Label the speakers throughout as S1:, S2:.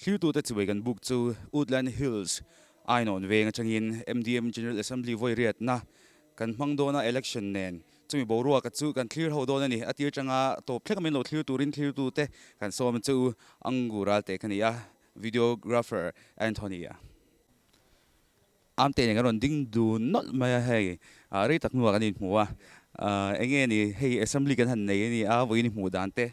S1: Thlirtute chibai kan buk chu Woodland Hills Ainawn veng atangin MDM General Assembly vawi riatna kan hmang dawn a, election nen chumi boruaka chu kan thlir ho dawn a ni. A tir tanga tawp thleng min lo thlir turin thlirtute kan sawm chu Angu Ralte ka ni a, videographer Anthony a. Amte nen kan rawn ding dun nawlh mai a hei, rei tak hnuah kan inhmu a, enge ni hei assembly kan han nei a ni a, vawiin i hmuh dan te.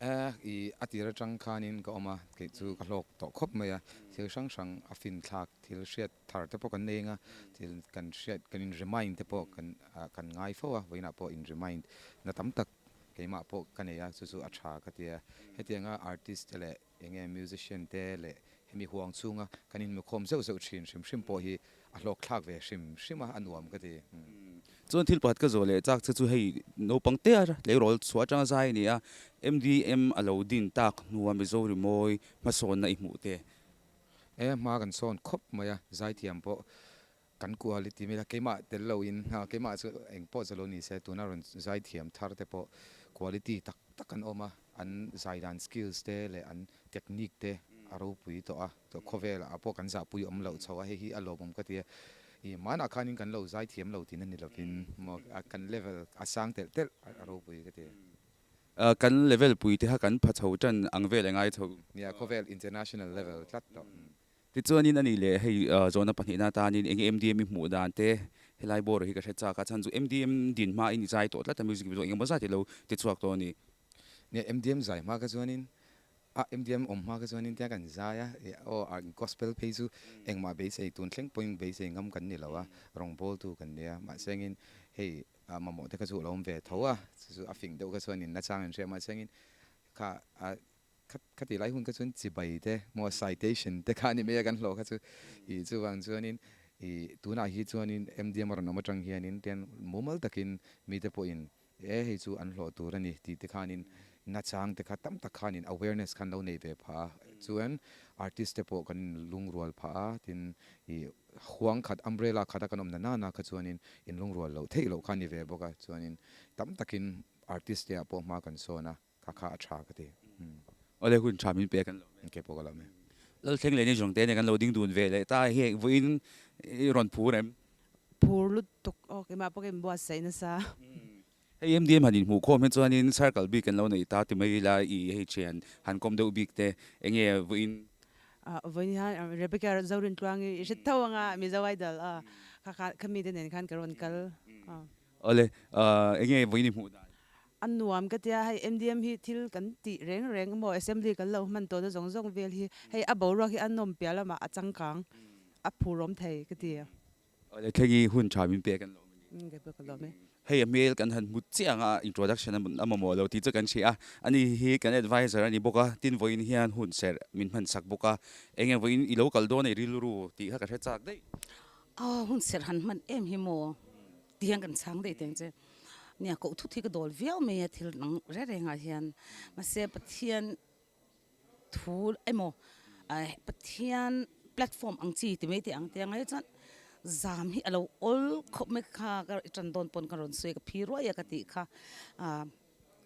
S2: I a tir atang khanin ka awm a, kei chu ka hlawk tawh khawp mai a, thil hrang hrang a fin thlak thil hriat thar te pawh kan nei anga, thil kan hriat kan in remind te pawh kan kan ngai fo a, vawiinah pawh in remind na tam tak keimah pawh ka nei a, chu chu a tha ka ti a, hetianga artist te leh Enge musician te leh hemi huang chhunga kan inmukhawm zeuh zeuh thin hrim hrim pawh hi a hlawk thlak ve hrim hrim a, a nuam ka ti.
S1: Chuan thil pakhat ka zawh leh chak che chu hei naupang te a tleirawl chhuah atanga zai a ni a, MDM a lo din tak hnua Mizo rimawi hmasawnna i hmuh te.
S2: E hma kan sawn khawp mai a, zaithiam pawh kan quality mai a, keimah tel lo in keimah chu eng pawh chu lo ni se tuna rawn zaithiam thar te pawh quality tak tak an awm a, an zai dan skills te leh an technique te a ropui tawh a, khawvel ah pawh kan zahpui awm loh chho a, hei hi a lawmawm ka ti a, ih hmanah khanin kan lo zaithiam lo tihna ni lovin maw kan level a sang telh telh a ropui ka ti.
S1: Kan level pui te kha kan pha chho tan ang vel engai chho.
S2: Nia, khawvel international level tlat tawh.
S1: Tichuanin a nih leh hei zawhna pahnihna atanin enge MDM i hmuh dan te helai bawr hi ka hre chak a, chhan chu MDM din hmain i zai tawh tlat a music video engemaw zat i lo ti chhuak tawh a ni.
S2: Nia MDM zai hma kha chuanin a MDM awm hma kha chuanin tia kan zai a, aw gospel phei chu engmah beisei tun thleng pawhin beisei ngam kan ni lo a, rawngbawltu kan nia mahse engin hei mamawh te kha chu a lo awm ve tho a, chu chu a fing deuh kha chuanin nachang an hria mahse engin kha Kha ti lai hun kha chuan chibai te maw citation te kha a ni mai a kan hlawh kha chu ih chuvang chuanin ih tunah hi chuanin MDM a rawn awm atang hianin tian mumal takin mite pawhin e hei chu an hlawh tur a ni tih te khanin nachang te kha tam tak khanin awareness khan lo nei ve phah a chuan artist te pawh kan inlungrual phah a tin ih huang khat umbrella khat a kan awm na nana kha chuanin inlungrual loh theih loh kha a ni ve bawk a chuanin tam takin artist te ah pawh hma kan sawn a. Kha kha a tha ka ti.
S1: Awle hun tha min pe kan lo
S2: me. Ke pawh ka lo me.
S1: Lalthleng leh ni zawng te nen kan lo ding dun ve leh ta hi vawiin i rawn phur em?
S3: Phur lutuk aw keimah pawh ka inbuatsaih nasa.
S1: Hei MDM han inhmuh khawm hi chuanin circle bik kan lo nei ta ti mai ila i hei thian han kawm deuh bik te enge vawiin?
S3: Vawiin hian Rebecca Zorintluangi i hre tho anga Mizo Idol a kha kha khami te nen khan ka rawn kal a.
S1: Awle enge vawiin i hmuh dan?
S3: A nuam ka tia, hei MDM hi thil kan tih reng reng emaw assembly kan lo hman tawhna zawng zawng vel hi hei a boruak hi a nawm piah lamah a changkang a phurawm thei ka ti.
S1: Awle thleng i hun tha min pek an lawm a
S3: ni. Kei pawh ka lawm e.
S1: Hei a hmel kan han hmu chiah ang a, introduction a mamawh lo tih chu kan hria a, ani hi kan advisor a ni bawk a, tin vawiin hian hun serh min hman sak bawk a, enge vawiin i lo kal dawn a i rilru tih kha ka hre chak daih.
S4: Aw hun serh han hman em hi maw? Ti hian kan chhang daih teng che. Nia koh thut hi ka dawl viau mai a thil dang reng reng ah hian. Mahse Pathian thu emaw Pathian platform ang chi ti mai teh ang tia ngai chuan zam hi a lo awl khawp mai kha ka tan dawn pawn ka rawn sawi ka phi ruai a ka tih kha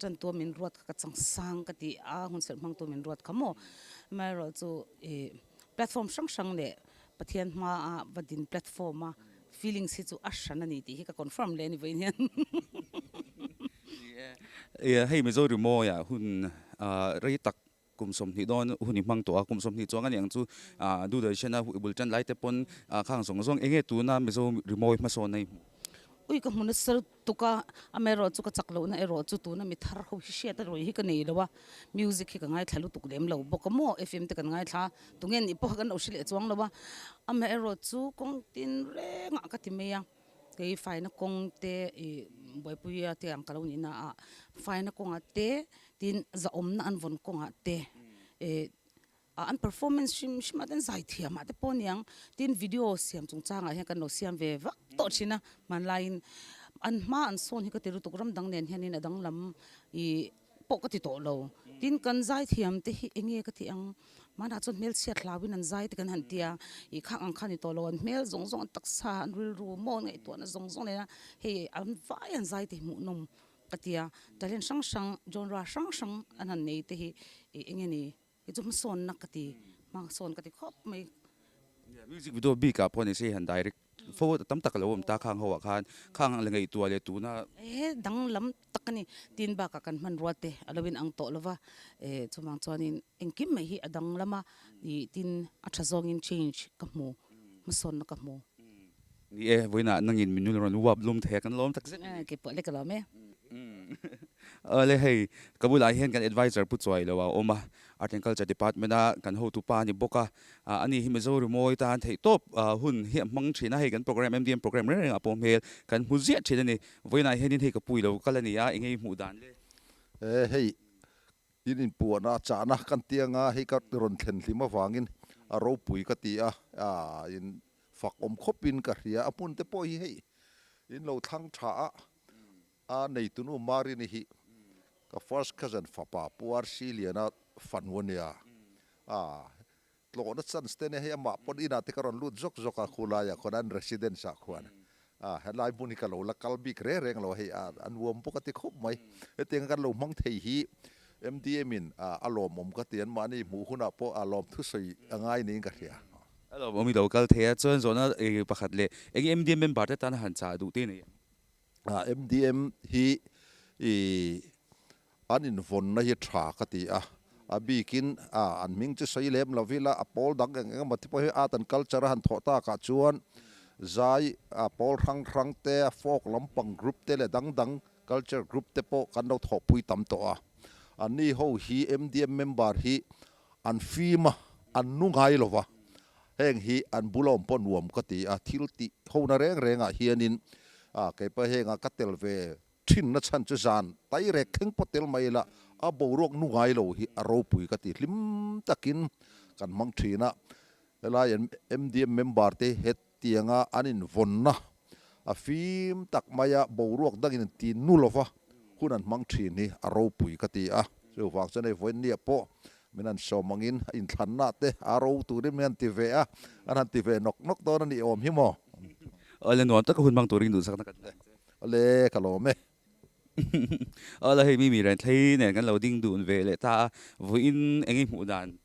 S4: tantu min ruat kha ka chang sang ka ti a hun serh hmangtu min ruat kha maw. Amaherawhchu ih platform hrang hrang leh Pathian hmaa va din platform a feelings hi chu a hran a ni tih hi ka confirm leh a ni vawiin hian.
S1: Ni e, hei Mizo rimawi ah hun rei tak kum 20 dawn hun i hmang tawh a, kum 20 chuang a ni ang chu Doordarshan a bul tan lai te pawn khang zawng zawng enge tuna Mizo rimawi hmasawn a i hmuh?
S4: Ui ka hmu nasa tuk a, amaherawh chu ka chak lohna erawh chu tuna mi thar ho hi hriat a rawi hi ka nei lo a, music hi ka ngaithla lutuk lem lo bawk a maw, FM te kan ngaithla a, tunge nih pawh kan lo hre leh chuang lo a, amaherawh chu kawng tin rengah ka ti mai a, kei faina kawng te ih buaipuia te ang ka lo nih na ah faina kawngah te tin zahawmna an vawn kawngah te ih Ah an performance hrim hrim ah te an zai thiam ah te pawh aniang tin video siam chungchang ah hian kan lo siam ve vak tawh thin a hmanlaiin an hma an sawn hi ka ti lutuk ram dang nen hianin a danglam ih pawh ka ti tawh lo tin kan zai thiam te hi eng nge ka tih ang hmanah chuan hmelchhiat hlauhin an zai te kan han tia ih khang ang kha a ni tawh lo an hmel zawng zawng an taksa an rilru maw an ngaihtuahna zawng zawng nena hei an vai an zai te hi hmuhnawm ka tia talent hrang hrang genre hrang hrang an han nei te hi ih eng nge ni. Kei chu hmasawnna ka ti, hmasawn ka ti khawp mai.
S1: Music video bikah pawh ni se han direct fo tam tak a lo awm ta khang ho ah khan khang la ngaihtuah leh tuna.
S4: He danglam tak a ni. Tin bakah kan hmanrua te a lo inang tawh lo va, chuvang chuanin engkim mai hi a danglam a, ih tin a tha zawngin change ka hmu, hmasawnna ka hmu.
S1: Ni e, vawiinah nangin min rawn uap lum thei a, kan lawm tak zet a ni.
S4: Kei pawh le ka lawm e.
S1: Awle hei, ka bulah hian kan advisor Pu Chuai lo a awm a, Art and Culture Department a kan hotu pa a ni bawk a, ani hi Mizo rimawi tan theih tawp hun hi a hmang thin a, hei kan program MDM program reng rengah pawh hmel kan hmu ziah thin a ni. Vawiinah hianin hei ka pui lo kal a ni a, eng nge i hmuh dan le?
S5: E hei, In inpuahna chahna kan ti anga hei ka rawn thlen hlim avangin a ropui ka ti a, in fak awm khawpin ka hria. A hmun te pawh hi hei in lo thlang tha a, a neitunu Marini hi ka first cousin fapa Pu RC Liana fanu a nia. Tlawhna chance te nia hei amah pawn inah te ka rawn lut zawk zawk a khulaiah khuan an residence ah khuan a helai hmun hi ka lo la kal bik reng reng lo a hei a nuam bawk a ti khawp mai. Hetiang kan lo hmang thei hi MDM in a lawmawm ka ti an mahni hmuh hunah pawh a lawm thusawi a ngai niin ka hria.
S1: A lawmawm i lo kal thei a chuan zawhna pakhat leh eng MDM member te tana han chah duh te nei ang?
S5: MDM hi i An invawnna hi tha ka ti a, a bikin a an hming chu sawi lem lo ila a pawl dang eng eng emaw te pawh hi art and culture a han thawh takah chuan zai a pawl hrang hrang te, a folk lampang group te leh dang dang culture group te pawh kan lo thawhpui tam tawh a. Anni ho hi MDM member hi an fim a, an nu ngai lo va, heng hi an bula awm pawh nuam ka ti a, thil tih hona reng rengah hianin a keipawh hengah ka tel ve Thinna chhan chu zan tai rek thleng pawh tel mai ila a boruak nu ngai lo hi a ropui ka ti hlim takin kan hmang thin a. Helai an MDM member te hetianga an invawnna a fim tak maia boruak dangin an ti nu lova hun an hmang thin hi a ropui ka ti a. Chuvang chuan hei vawiinniah pawh min han sawm angin a inthlanna te a ro turin min han ti ve a, an han ti ve nawk nawk dawn a nih awm hi maw?
S1: Awle nuam taka hun hmang turin duhsakna kan hlan che.
S5: Awle ka lawm e.
S1: Awle hei mi mi ren thlei nen kan lo ding dun ve leh ta a, vawiin eng i hmuh dan?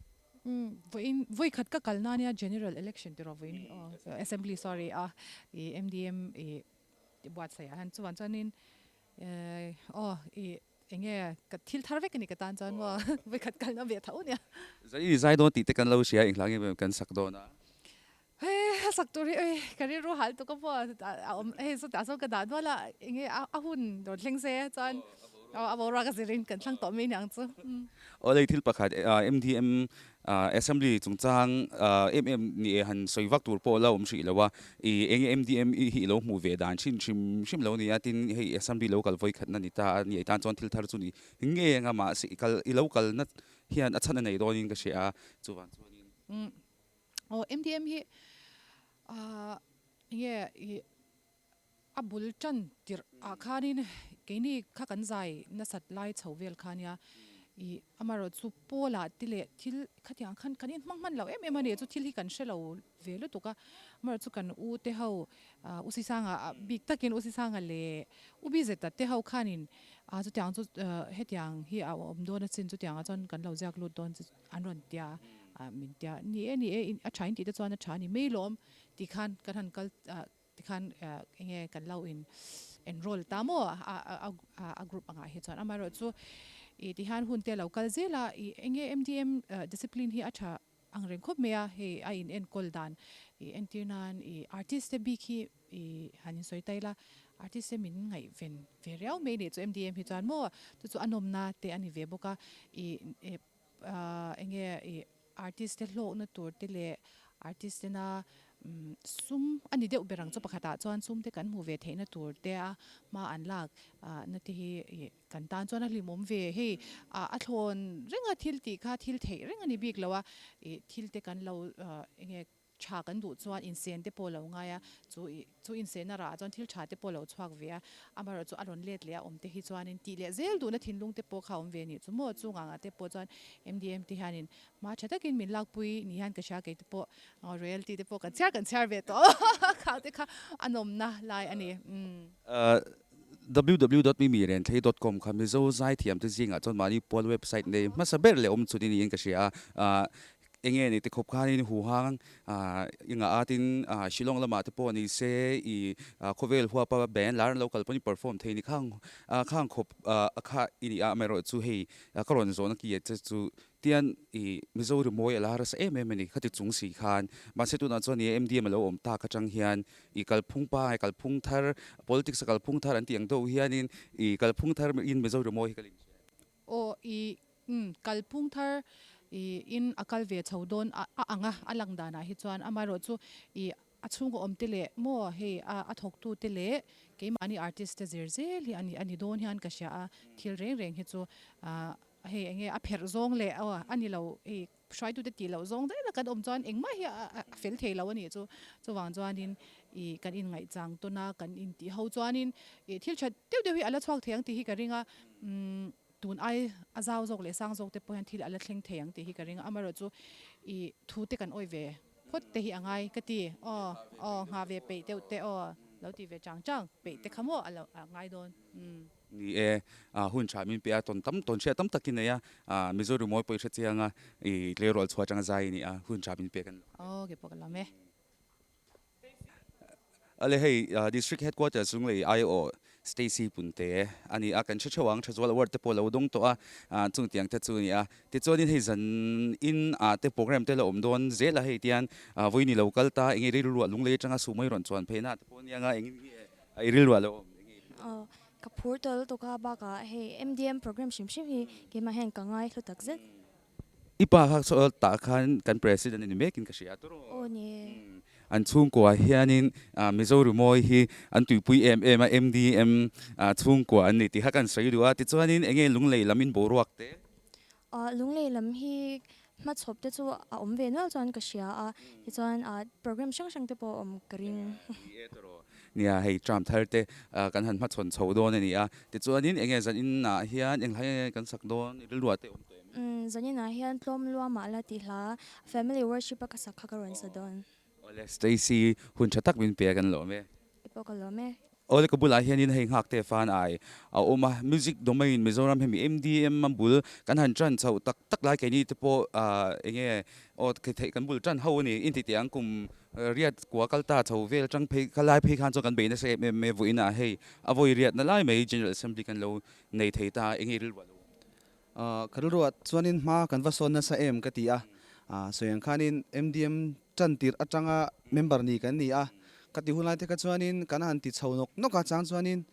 S6: Umm vawiin vawi khat ka kal na nia general election tiraw vawiin hi aw assembly sorry a i MDM i buatsaih ah hian chuan chuanin aw i enge ka thil thar vek a ni ka tan chuan maw vawi khat kal na ve tho nia.
S1: Zai i zai dawn tih te kan lo hria enghlai nge kan sak dawn a.
S6: Hei a sak tur hi oi ka rilru hal tuk a maw a awm hei sawtah sawn ka dah nual a enge a hun rawn thleng se chuan a boruak a zirin kan thlang tawh mai aniang chu.
S1: Aw lei thil pakhat MDM Assembly chungchang em em ni e han sawi vak tur pawh la awm hrih lo a i enge MDM hi i lo hmuh ve dan hrim hrim hrim lo nia tin hei Assembly lo kal vawi khatna ni ta a ni tan chuan thil thar chu ni nge anga mahse i kal i lo kalna hian a chhan a nei dawnin ka hria a chuvang chuanin.
S6: Aw MDM hi ah enge ih a bul tan tirh ah khanin keini kha kan zai nasat lai chho vel kha nia ih amaherawhchu pawl ah te leh thil khatiang khan kan inhmang hman lo em em a ni chu thil hi kan hre lo ve lutuk a amaherawhchu kan u te ho ah u Sisanga ah bik takin u Sisanga leh u Bizeta te ho khanin ah chutiang chu hetiang hi a awm dawn asin chutiang ah chuan kan lo ziak lut dawn chu. An rawn tia min tia ni e ni e a tha in tih te chuan a tha a ni mai lawm ti khan kan han kal ti khan eng nge kan lo in enroll ta maw a group angah hi chuan amaherawhchu ih ti hian hun te a lo kal zel a ih eng nge MDM discipline hi a tha ang reng khawp mai a hei a in enkawl dan ih entir nan ih artist te bik hi ih han insawi ta ila artist te min ngaihven ve riau mai nih chu MDM hi chuan maw chu chu a nawmna te a ni ve bawk a ih Enge i artist te hlawkna tur te leh artist tena sum a ni deuh ber ang chu pakhatah chuan sum te kan hmuh ve theihna tur te a hma an lak na te hi ih kan tan chuan a hlimawm ve. Hei a thlawn renga thil tih kha thil theih reng a ni bik lo a, ih thil te kan lo enge Tha kan duh chuan insen te pawh lo ngai a, chu i chu insehna rah ah chuan thil tha te pawh lo chhuak ve a, amaherawh chu a rawn let leh a awm te hi chuanin tih leh zel duhna thinlung te pawh kha a awm ve nih chu maw, chung ang ah te pawh chuan MDM te hianin hma tha takin min lakpui ni hian ka hria kei te pawh royalty te pawh kan chhiar kan chhiar ve tawh khang te kha a nawmna lai a ni.
S1: Umm. www.mimirenthei.com kha Mizo zaithiamte zingah chuan mahni pual website nei hmasa ber leh awm chhun i niin ka hria a. Enge ni tikhawp khanin huhang i ngah a tin Shillong lamah te pawh ni se i khawvel huapa band lar an lo kal pawn i perform thei ni khang khang khawp a kha i ni a amaherawhchu hei ka rawn zawhna ki che chu tian i Mizo rimawi a la rasa em em a ni khati chung si khan mahse tunah chuan i MDM a lo awm tak atang hian i kalphung pangai kalphung thar politics a kalphung thar an tih ang deuh hianin i kalphung thar in Mizo rimawi hi ka lim hria.
S6: Aw i Umm kalphung thar i in a kal ve chho dawn a a ang a, a lang danah hi chuan amaherawhchu i a chhungkaw awm te leh maw hei a a thawktu te leh keimahni artist te zir zel hi a ni a ni dawn hian ka hria a, thil reng reng hi chu ah hei enge a pherh zawng leh aw a ni lo i hruaitute tih loh zawng daih la kan awm chuan engmah hi a a fel thei lo a nih chu, chuvang chuanin i kan inngaihchang tawn a kan intih ho chuanin i thil tha deuh deuh hi a la chhuak thei ang tih hi ka ring a umm. Tun ai a zau zawk leh sang zawk te pawh hian thil a la thleng thei ang tih hi ka ring a, amaherawh chu i thu te kan awih ve phawt te hi a ngai ka ti, aw aw nghah ve peih deuh te aw lo ti ve chang chang peih te kha maw a lo a ngai dawn umm.
S1: Ni e, hun tha min pe a, tawn tam tawn hriat tam tak i nei a, Mizo rimawi pawh i hre chiang a, i tleirawl chhuah atanga zai i ni a, hun tha min pek a ni lo.
S6: Aw ke pawh ka lam e.
S1: Ale hei District Headquarters Lunglei aiawh Stacy Punte a ni a, kan hre theuh ang, Thazual Award te pawh a lo dawng tawh a, chung tiang te chu a ni a. Tichuanin hei zan in ah te program te la awm dawn zel a, hei tian vawiin i lo kal ta, enge rilruah Lunglei atanga suhmai rawn chuan phei na te pawh a nia nga, engin nge i rilruah lo awm enge i rilruah?
S7: Aw, ka phur tawh lutuk a, bakah hei MDM program hrim hrim hi keimah hian ka ngai hlu takzet.
S1: I pa kha saw tah khan kan president a ni mekin ka hria tawrh
S7: aw. Aw ni e.
S1: An chhungkua hianin Mizo rimawi hi an tuipui em em a, MDM chhungkua an ni tih kha kan sawi duh a, tichuanin enge Lunglei lam in boruak te?
S7: Lunglei lam hi hmachhawp te chu a awm ve nual chuan ka hria a, tichuan program hrang hrang te pawh a awm ka ring.
S1: Ni e tawrh aw. Nia hei term thar te kan han hmachhawn chho dawn a ni a, tichuanin enge zaninah hian enghlai nge kan sak dawn i rilruah te awm tawh em?
S7: Umm zaninah hian tlawm luamah la tih hla family worship a ka sak kha ka rawn sa dawn.
S1: Awle Stacy hun tha tak min pe a kan lawm e.
S7: I pawh ka lawm e.
S1: Awle ka bulah hianin hei nghak te fan ai a awm a, music domain Mizoram hemi MDM a bul kan han tan chhoh tak tak lai keini te pawh enge aw theih kan bul tan ho a ni intitih ang kum Riat kua kal ta chho vel atang phei kha lai phei khan chuan kan bei nasa em em mai a, vawiinah hei a vawi riatna lai mai General Assembly kan lo nei thei ta a, enge rilruah lo
S8: awm? Ka rilruah chuanin hma kan va sawn nasa em ka ti a, sawi ang khanin MDM tan tirh atanga member ni kan ni a, ka ti hun lai te kha chuanin kan han ti chho nawk nawk a, chang chuanin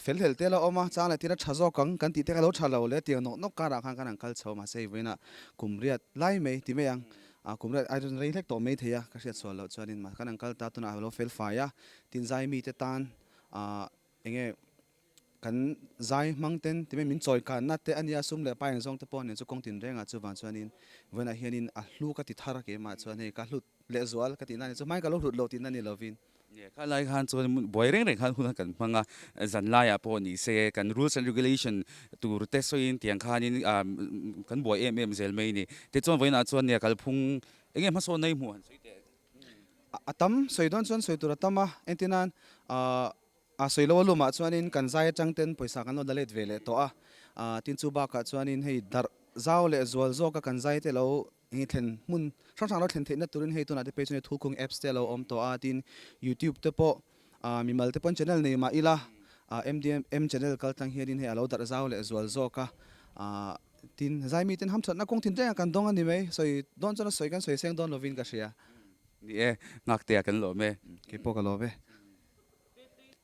S8: fel hlel te la awm a, chang leh tir a tha zawk ang kan tih te kha lo tha lo le tiang nawk nawk karah khan kan han kal chho mahse hei vawiinah kum riat lai mai ti mai ang. A kum riat aizawn rei hlek tawh mai thei a, ka hriat sual loh chuanin mah kan an kal ta tunah a lo fel fai a, tin zai mite tan ah enge kan zai hmang ten ti mai min chawi kanna te ania sum leh pa eng zawng te pawh nen chu kawng tin rengah chuvang chuanin vawiinah hianin a hlu ka ti thar a keimah chuan hei ka hlut leh zual ka tihna ni chu hmain ka lo hlut loh tihna ni lovin.
S1: Nia, kha lai khan chuan buai reng reng khan hun kan hmang a, zan laiah pawh ni se kan rules and regulation tur te sawiin tiang khanin kan buai em em zel mai a ni. Tichuan vawiinah chuan nia kalphung eng nge hmasawn na i hmuh han sawi teh?
S8: A tam sawi dawn chuan sawi tur a tam a, engtinan a sawi lo a lumah chuanin kan zai atang ten pawisa kan lo la let ve leh tawh a, tin chu bakah chuanin hei darh zau leh zual zawka kan zai te lo Hei thlen hmun hrang hrang lo thlen theihna turin hei tunah te phei chuan thukung apps te a lo awm tawh a, tin youtube te pawh mimal te pawn channel nei mah ila MDM channel kal tlang hianin hei a lo darh zau leh zual zawk a, tin zai miten hamthatna kawng thin rengah kan dawng a ni mai, sawi dawn chuan a sawi kan sawi seng dawn lovin ka hria.
S1: Ni e, Ngaktea kan lawm e.
S8: Keipawh ka lawm e.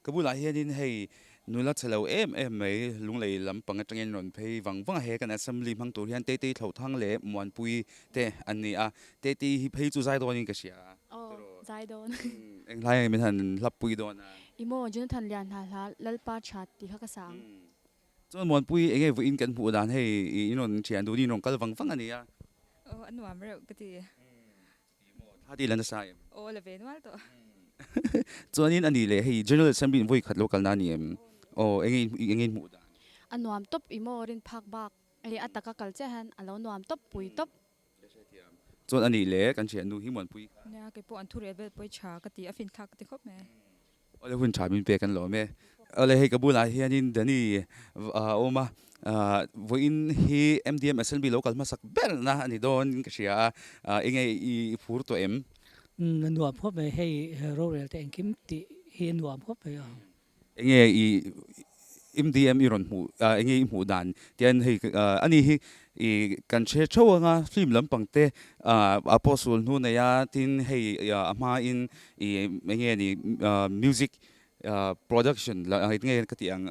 S1: Ka bulah hianin hei nula chhe lo em em mai Lunglei lampang atangin rawn phei vang vang a, he kan assembly hmang tur hian Tetei Thlothang leh Muanpui te an ni a, Tetei hi phei chu zai dawnin ka hria a.
S9: Aw, zai dawn.
S1: Enghlai nge min han hlap pui dawn a?
S9: I maw Jonathan Lianhna hla Lalpa tha tih kha ka sa ang.
S1: Chuan Muanpui enge vawiin kan hmuh dan hei i rawn thian duhin i rawn kal vang vang a ni a.
S10: Aw, a nuam reuh ka ti.
S1: Thla ti la nasa em?
S10: Aw la ve nual tawh.
S1: Chuanin a ni leh hei General Assembly in vawi khat lo kalna a ni em? Aw enge enge in hmuh dan?
S9: A nuam tawp i maw rin phak bak hei a taka kal chiah hian a lo nuam tawp pui tawp.
S1: Chuan a ni leh kan thiannu hi Muanpui kha.
S10: Nia keipawh an thu rel vel pawi tha ka ti a fin thlak ka ti khawp mai.
S1: Awle hun tha min pek an lawm e. Awle hei ka bulah hianin Danny a awm a, vawiin hi MDM Assembly lo kal hmasak berna a ni dawn ka hria a, enge i phur tawh em?
S11: A nuam khawp mai, hei rorel te engkim tih hi a nuam khawp mai a.
S1: Enge i MDM i rawn hmuh, enge i hmuh dan tian hei ani hi i kan hre theuh anga film lampang te a pawhsul hnu nei a, tin hei a hmain i enge ni music Production la eng nge ka tih ang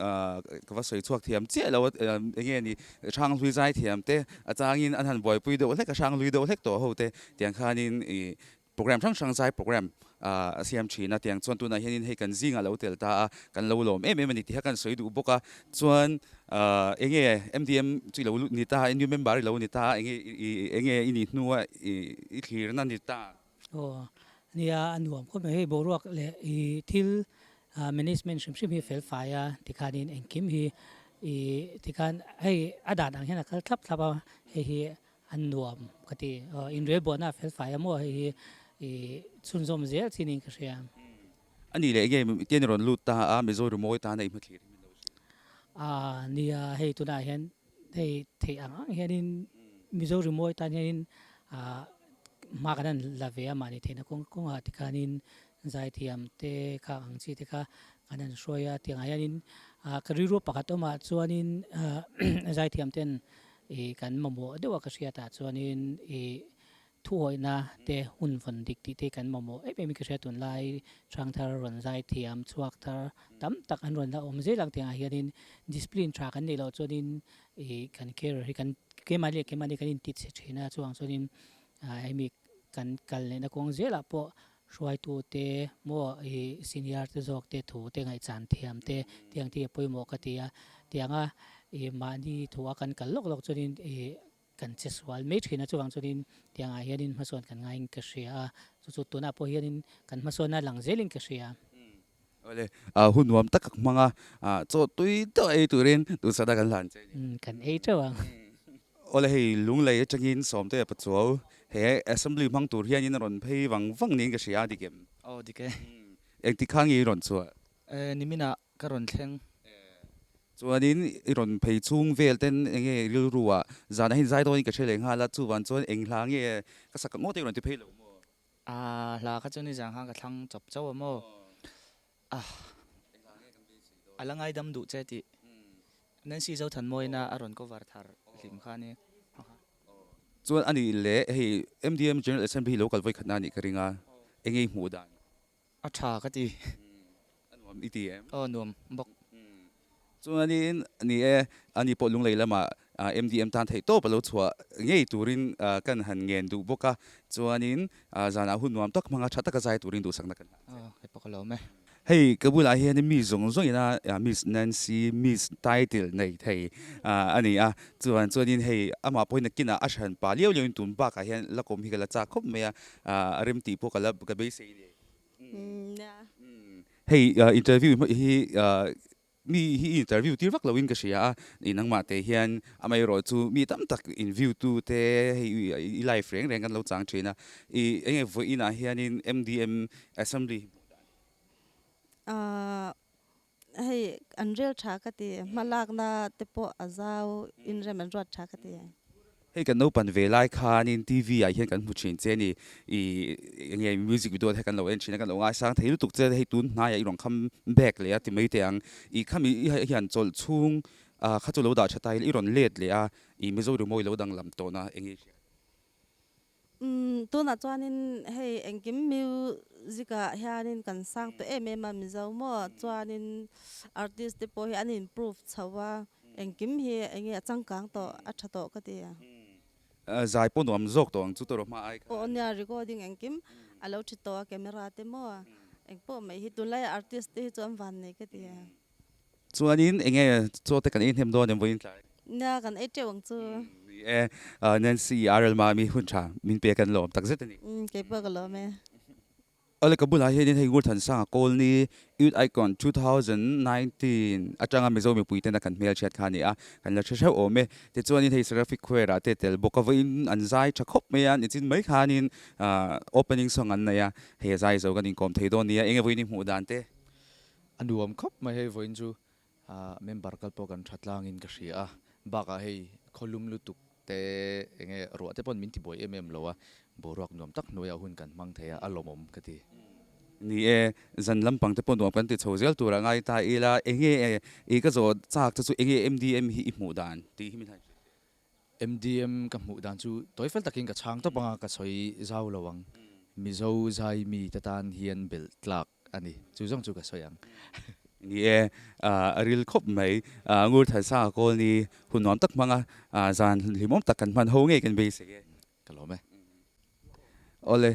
S1: ka va sawi chhuak thiam chiah lo a eng nge ni hranghlui zai thiam te a changin an han buaipui deuh hlek a hranghlui deuh hlek tawh ho te tiang khanin ih program hrang hrang zai program a siam thin a tiang chuan tunah hianin hei kan zingah lo tel ta a kan lo lawm em em a ni tih kha kan sawi duh bawk a chuan eng nge MDM chu i lo ni ta a new member i lo ni ta a eng nge eng nge i nih hnua i thlirna ni ta.
S11: Aw nia a nuam khawp mai hei boruak leh i thil management hrim hrim hi fel fai a tikhanin engkim hi i tikhan hei a dan ang hian a kal thlap thlap a hei hi an nuam ka ti aw inrel buahna a fel fai a maw hei hi i chhunzawm zel chin in ka hria.
S1: A nih leh nge tian i rawn lut ta a Mizo rimawi tana i hmathlir hi min lo hrilh.
S11: A nia hei tunah hian Hei theih ang ang hianin Mizo rimawi tan hianin ah hma kan han la ve a mahni theihna kawng kawngah tikhanin zaithiam te kha ang chi te kha kan han hruai a tiangah hianin ah ka rilru pakhat awmah chuanin ah zaithiam ten ih kan mamawh deuh a ka hriatah chuanin ih Thuawihna te hun vawn dik tih te kan mamawh em em in ka hria tunlai hrangthar rawn zai thiam chhuak thar tam tak an rawn la awm zel ang tiangah hianin discipline tha kan neih loh chuanin ih kan career hi kan keimahni leh keimahni kan inti chhe thin a chuvang chuanin ah hemi kan kal lehna kawng zelah pawh hruaitu te maw ih senior te zawk te thu te ngaihchan thiam te tiang te hi a pawimawh ka ti a tianga ih mahni thu a kan kal lawk lawk chuanin ih Kan che sual mai thin a, chuvang chuanin tiangah hianin hmasawn kan ngaiin ka hria a, chu chu tunah pawh hianin kan hmasawn a lang zelin ka hria.
S1: Awle, hun nuam tak ka hmang a, chaw tui deuh ei turin duhsakna kan hlan che a
S11: ni. Kan ei teuh ang.
S1: Awle hei Lunglei atangin Sawmtea Pachuau he Assembly hmang tur hianin a rawn phei vang vang niin ka hria a, dik em?
S12: Aw dik e.
S1: Engtik kha nge i rawn chhuah?
S12: Niminah Ka rawn thleng.
S1: Chuanin i rawn phei chhung vel ten eng nge rilru ah zan ah hian zai dawn in ka hre leh nghal a, chuvan chuan eng hla nge ka sak ngawt i rawn ti phei lo maw?
S12: Aa hla kha chu nizan khan ka thlang chawp chauh a maw? Ah a la ngaidam duh che tih Nancy Zothanmawina a rawn cover thar hlim kha a ni.
S1: Chuan a nih leh hei MDM General Assembly hi lo kal vawikhatna a nih ka ring a, eng nge i hmuh dan?
S12: A tha ka ti.
S1: A nuam i ti em?
S12: Aw nuam bawk.
S1: Chuanin ni e, ani pawh Lunglei lamah MDM tan theih tawp a lo chhuah ngei turin kan han ngen duh bawk a. Chuanin zanah hun nuam tak hmanga tha taka zai turin duhsakna kan hlan che.
S12: Aw hei pawh ka lawm e.
S1: Hei ka bulah hian mi zawng zawngin a Miss Nancy Miss title nei thei a ni a. Chuan chuanin hei amah pawhin nakinah a hran pa liau liauin tun bakah hian la kawm hi ka la chak khawp mai a. A rem tih pawh ka la ka beisei ni. Hei interview hi mi hi interview tir vak loin ka hria a, i nangmah te hian amaherawh chu mi tam tak in view tu te hei i live reng reng kan lo chang thin a, i enge vawiin ah hianin MDM assembly hi hmuh dan.
S13: Hei an rel tha ka ti, hmalakna te pawh a zau in rem an ruat tha ka ti.
S1: Hei kan naupan ve lai khanin TV ah hian kan hmu thin che ni, i enge music video te kan lo en thin a, kan lo ngaisang thei lutuk che, hei tun hnaiah i rawn come back leh a ti mai teh ang, i khami i hian chawlh chhung kha chu lo dah tha ta ila i rawn let leh a, i Mizo rimawi lo danglam tawhna enge i hriat?
S13: Umm tunah chuanin hei engkim music ah hianin kan sang tawh em em a Mizo maw chuanin artist te pawh hi an improve chho a engkim hi enge a changkang tawh a tha tawh ka ti a.
S1: Zai pawh nuam zawk tawh ang chu tawh hma ai khan.
S13: Aw nia recording engkim a lo thi tawh a camera te maw engpawh mai hi tunlai artist te hi chu an van nei ka ti a.
S1: Chuanin enge chaw te kan ei hnem dawn em vawiin tlai?
S13: Nia kan ei teuh ang chu.
S1: Ni e, Nancy RL Mami hun tha min pe kan lawm takzet a ni.
S13: Umm kei pawh ka lawm e.
S1: Awle ka bulah hianin hei Ngurthansanga Kawlni Youth Icon 2019 atanga Mizo mipui tena kan hmelchhiat kha a ni a, kan la hre hreuh awm e. Tichuanin hei Seraphic Choir ah te tel bawk a vawiin an zai tha khawp mai a, nichin mai khanin opening song an nei a, hei a zai zo kan inkawm thei dawn nia, enge vawiin i hmuh dan te?
S14: A nuam khawp mai hei vawiin chu member kal pawh kan tha tlangin ka hria a, bakah hei khawlum lutuk te enge ruah te pawn min ti buai em em lo a, boruak nuam tak hnuaiah hun kan hmang thei a, a lawmawm ka ti.
S1: Ni e, zan lampang te pawh nuam kan ti chho zel tur a ngai ta ila, enge i ka zawh chak te chu enge MDM hi i hmuh dan tih hi min han hrilh teh.
S14: MDM ka hmuh dan chu tawi fel takin ka chhang tawp anga ka sawi zau lo ang. Mizo zai mi te tan hian belh tlak a ni. Chu zawng chu ka sawi ang.
S1: Ni e, a ril khawp mai. Ngur Thansanga Kawlni hun nuam tak hmanga zan hlimawm tak kan hman ho ngei kan beisei e.
S14: Ka lawm e.
S1: Awle,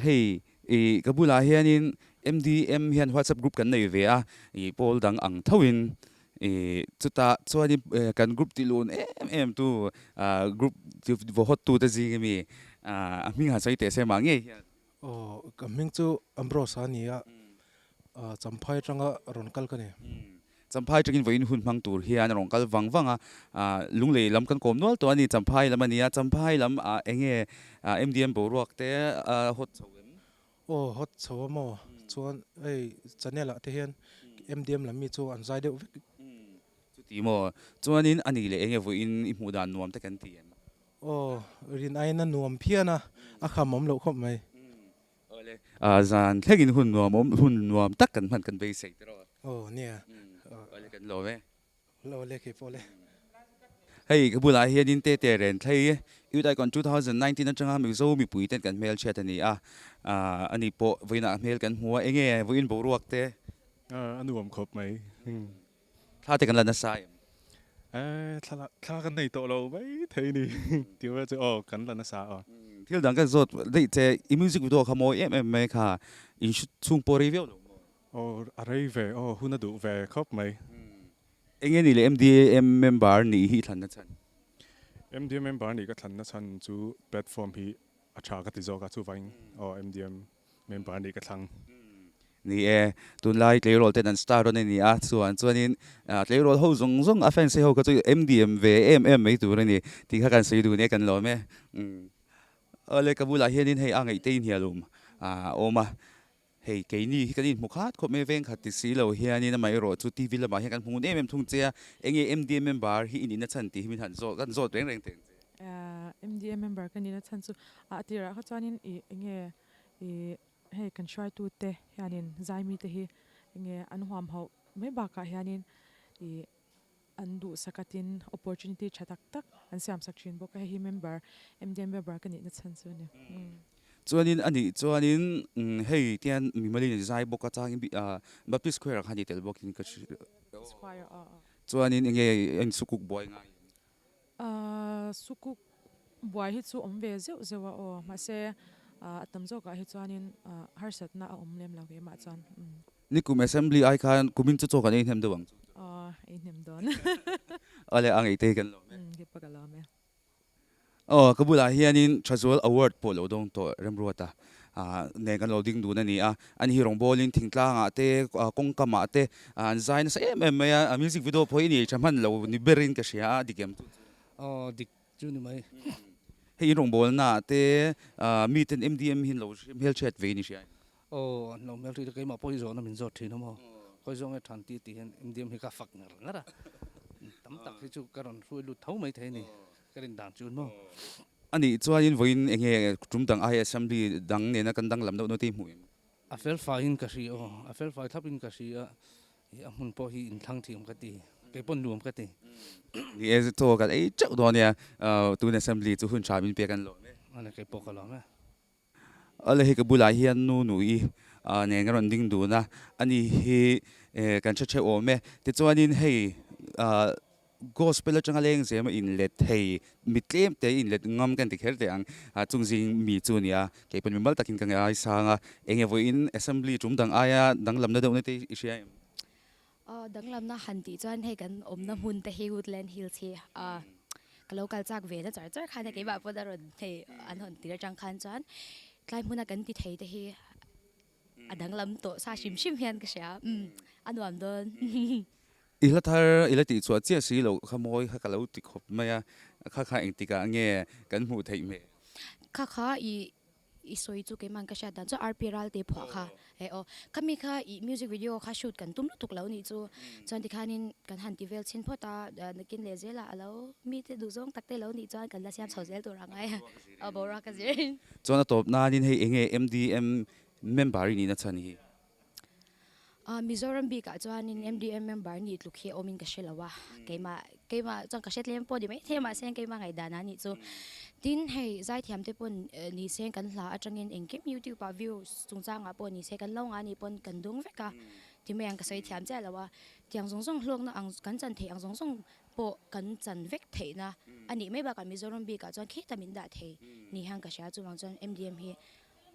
S1: hei i ka bulah hianin MDM hian WhatsApp group kan nei ve a, i pawl dang ang thoin i chutah chuanin kan group ti lun em em tu group vaw hawt tu te zing ami a hming han sawi teh se mah ngei hian.
S15: Aw, ka hming chu Ambrose a ni a, Champhai atanga rawn kal ka ni.
S1: Champhai tangin vawiin hun hmang tur hian a rawn kal vang vang a, Lunglei lam kan kawm nual tawh a ni, Champhai lam a ni a, Champhai lam ah enge MDM boruak te a hawt chho em?
S15: Aw hawt chho a maw? Chuan hei channel ah te hian MDM lam mi chu an zai deuh vek.
S1: Chuti maw? Chuanin a nih leh enge vawiin i hmuh dan nuam te kan ti em?
S15: Aw rin aiin a nuam phian a, a kham awm loh khawp mai.
S1: Awle, zan thlengin hun nuam awm, hun nuam tak kan hman kan beisei tiraw?
S15: Aw, nia.
S1: Awle, kan lawm e.
S15: Awle, kei pawh le.
S1: Hei, ka bulah hianin Tete Ren thlei Youth Icon 2019 atanga Mizo mipui ten kan hmelchhiat a ni a, ani pawh vawiinah hmel kan hmu a, enge vawiin boruak te?
S16: A nuam khawp mai.
S1: Thla te kan la nasa em?
S16: Eh, thla thla kan nei tawh lo mai thei ni. Tih vel chu aw kan la nasa aw.
S1: Thil dang ka zawt daih che, i music video kha mawi em em mai kha, in shoot chhung pawh rei viau lo maw?
S16: Aw a rei ve aw, hun a duh ve khawp mai.
S1: Eng nge ni le MDM member nih hi i thlanna chhan?
S16: MDM member nih ka thlanna chhan chu platform hi a tha ka ti zawk a, chuvangin aw MDM Member nih ka thlang.
S1: Ni e, tunlai tleirawl ten an star dawn a ni a, chuan chuanin tleirawl ho zawng zawng a fans ho kha chu MDM ve em em mai tur a ni tih kha kan sawi dun e, kan lawm e. Awle ka bulah hianin hei a ngaihte inhialum a awm a, hei keini hi kan inhmu khat khawp mai veng khat ti si lo hianin amaherawh chu TV lamah hian kan hmu ngun em em thung che a, enge MDM member hi i nihna chhan tih hi min han zawt, kan zawt reng reng teh ang che.
S6: MDM member ka nihna chhan chu a tirah kha chuanin ih enge Ih hei kan hruaitute hianin zaimite hi enge an huam hauh mai bakah hianin ih an duhsak atin opportunity tha tak tak an siamsak thin bawk a, hei hi member MDM member ka nihna chhan chu a ni.
S1: Chuanin a nih chuanin hei tian mimalin an zai bawk a changin Baptist Choir ah khan i tel bawkin ka hria.
S6: Baptist Choir aw aw.
S1: Chuanin enge a sukuk buai ngai em?
S6: Sukuk buai hi chu awm ve zeuh zeuh a aw, mahse a tam zawkah hi chuanin harsatna a awm lem lo keimah chuan.
S1: Nikum Assembly ai khan kumin chu chaw kan ei hnem deuh ang chu.
S6: Aw, ei hnem dawn.
S1: Awle, a ngaihte hi kan lawm e.
S6: Umm, keipawh ka lawm e.
S1: Aw, ka bulah hianin Thazual Award pawh lo dawng tawh Remruata nen kan lo ding dun a ni a. Ani hi rawngbawlin thingtlangah te, kawngkamah te an zai nasa em em mai a. A music video pawh hi ni tha hman lo ni berin ka hria a, dik em chu chu?
S17: Aw, dik chu ni mai.
S1: Hei in rawngbawlnaah te miten MDM hi an lo hmelchhiat ve in i hria em?
S17: Aw, an lo hmelhriat a, keimah pawh hi zawhna min zawt thin a maw? Khawi zawng nge than ti tih hian MDM hi ka fak ngar ngar a, tam tak hi chu ka rawn hruai lut tho mai thei a ni, ka rin dan chu maw?
S1: A nih chuanin vawiin eng nge tum dang ai assembly dang nena kan danglam deuh nawte i hmuh em?
S17: A felfaiin ka hria aw, a felfai thlapin ka hria, a hmun pawh hi inthlang thiam ka ti, kei pawh nuam ka ti.
S1: Ni e, chaw kan ei teuh dawn nia, tun assembly chu hun tha min pek an lawm e.
S17: A ni, kei pawh ka lawm e.
S1: Awle hei ka bulah hian nu nui nen ka rawn ding dun a, ani hi kan hre theuh awm e. Tichuanin hei Gospel atanga leng zema inlet thei mi tlem te inlet ngam kan ti kher teh ang chung zing mi chu a ni a, kei pawn mimal takin ka ngaisang a, eng nge vawiin assembly tum dang aia danglamna deuhna te i hria em?
S9: Aw, danglamna han tih chuan hei kan awmna hmun te hi Woodland Hills hi ka lo kal chak ve na char char khan a keimah pawn a rawn hei an hawn tir atang khan chuan tlai hmuna kan ti thei te hi a danglam tawh sa hrim hrim hian ka hria umm a nuam dawn.
S1: I hla thar i la tih chhuah chiah si loh kha mawi kha ka lo ti khawp mai a, kha kha engtikah nge kan hmuh theih hmel?
S9: Kha kha i. I sawi chu keimah ka hriat dan chuan RP Ralte phuah kha e aw. Khami kha i music video kha shoot kan tum lutuk lo nih chu. Chuan tikhanin kan han ti vel chhin phawt a, nakin leh zelah a lo mite duh zawng tak te lo nih chuan kan la siam chho zel tur ang ai a boruak a zir.
S1: Chuan a tawp nanin hei enge MDM member i nihna chhan hi?
S9: Mizoram bikah chuanin MDM member nih tluk hi awmin ka hre lo a, keimah keimah chuan ka hre tlem pawh ni maithei a mahse keimah ngaihdan a nih chu. Tin hei zaithiam te pawn ni se kan hla atangin engkim youtube ah views chungchangah pawh ni se kan lo ngah nih pawn kan dung vek a, ti mai ang ka sawi thiam chiah lo a, tiang zawng zawng hlawkna ang kan chan theih ang zawng zawng pawh kan chan vek theihna a nih mai bakah Mizoram bikah chuan khita min dah thei ni hian ka hria chuvang chuan MDM hi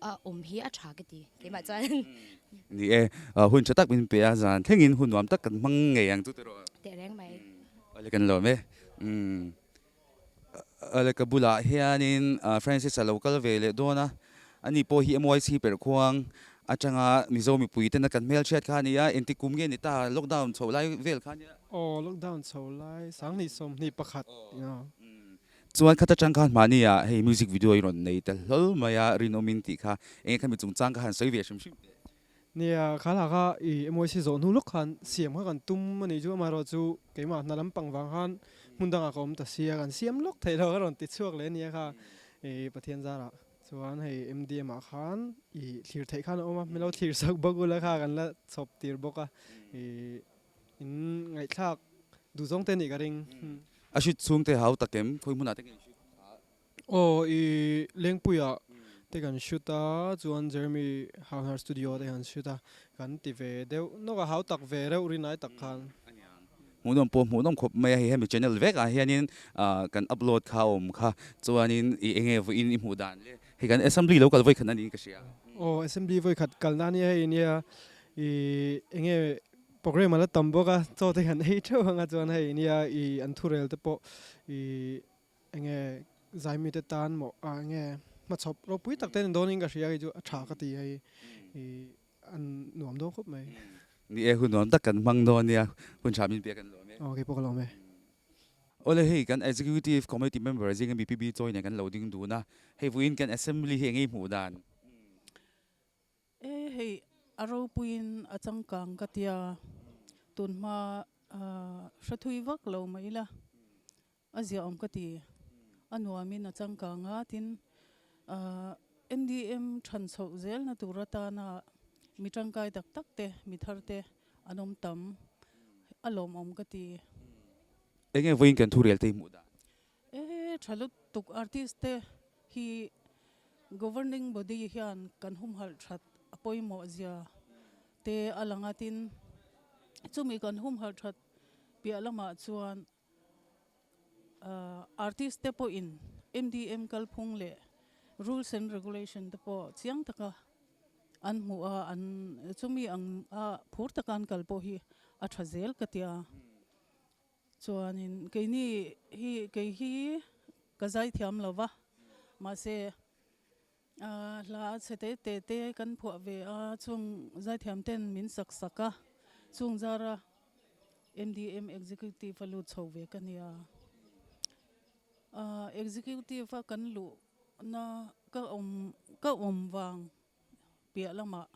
S9: a awm hi a tha ka ti keimah chuan.
S1: Ni e, hun tha tak min pe a, zan thlengin hun nuam tak kan hmang ngei ang chu tiraw?
S9: Teh reng mai.
S1: Awle kan lawm e. Umm. Awle ka bulah hianin Francis a lo kal ve leh dawn a, ani pawh hi MYC perhkhuang atanga Mizo mipui tena kan hmelhriat kha a ni a, engti kum nge ni ta lockdown chho lai vel kha a nia.
S18: Aw lockdown chho lai 21 21.
S1: Chuan khat atang khan mahni ah hei music video i rawn nei ta hlawl mai a, rinawmin tih kha enge khami chungchang ka han sawi ve hrim hrim teh.
S18: Nia, kha lah kha i MYC zawh hnu lawk khan siam kha kan tum a nih chu, amaherawh chu keimah hna lampang vang khan hmun dangah ka awm ta sia, kan siam lawk theih lo ka rawn ti chhuak leh ania kha i Pathian zarah chuan hei MDM ah khan i thlir theih khan a awm a, min lo thlir sak bawk ula kha kan la chhawp tir bawk a, i In ngaihthlak duh zawng te nih ka ring.
S1: A hrit chhung te hau tak em? Khawi hmunah te nge in shoot kha?
S18: Aw i Lengpuiah te kan shoot a, chuan Jeremy Hauhnar studio te kan shoot a, kan ti ve deuh nawk a, hau tak ve reuh rinai tak khan.
S1: Hmuhnawm pawh hmuhnawm khawp mai a, hei hemi channel vek ah hianin kan upload kha a awm kha, chuanin i enge vawiin i hmuh dan le, hei kan assembly lo kal vawikhat na niin ka hria.
S18: Aw assembly vawikhat kalna ania hei nia i enge Program a la tam bawk a, chaw te kan ei theuh ang a chuan hei nia i an thurel te pawh i enge zaimi te tan maw ah enge hmachhawp ropui tak te an dawn in ka hria kei chu a tha ka ti hei i an nuam dawn khawp mai.
S1: Ni e, hun nuam tak kan hmang dawn nia, hun tha min pek an lawm e.
S18: Aw kei pawh ka lawm e.
S1: Awle hei kan Executive Committee member zinga mi PB Chawi nen kan lo ding dun a, hei vawiin kan Assembly hi enge i hmuh dan?
S19: E hei a ropuiin a changkang ka tia, tunhma hre thui vak lo mah ila a ziaawm ka ti, a nuamin a changkang a, tin MDM than chhoh zelna tur atana mi tangkai tak tak te, mi thar te an awm tam, a lawmawm ka ti.
S1: Enge vawiin kan thurel te hi hmuh dan?
S19: E tha lutuk artist te hi governing body hian kan humhalh that a pawimawh zia te a lang a tin chumi kan humhalh that piah lamah chuan artist te pawhin MDM kalphung leh rules and regulation te pawh chiang taka an hmuh a an chumi ang a phur taka an kal pawh hi a tha zel ka tia. Chuanin keini hi kei hi ka zai thiam lo va, mahse hla chhe te te te kan phuah ve a, chung zaithiam ten min sak sak a, chung zara MDM Executive a lut chho ve ka nia. Executive a kan luhna ka awm ka awm vang piah lamah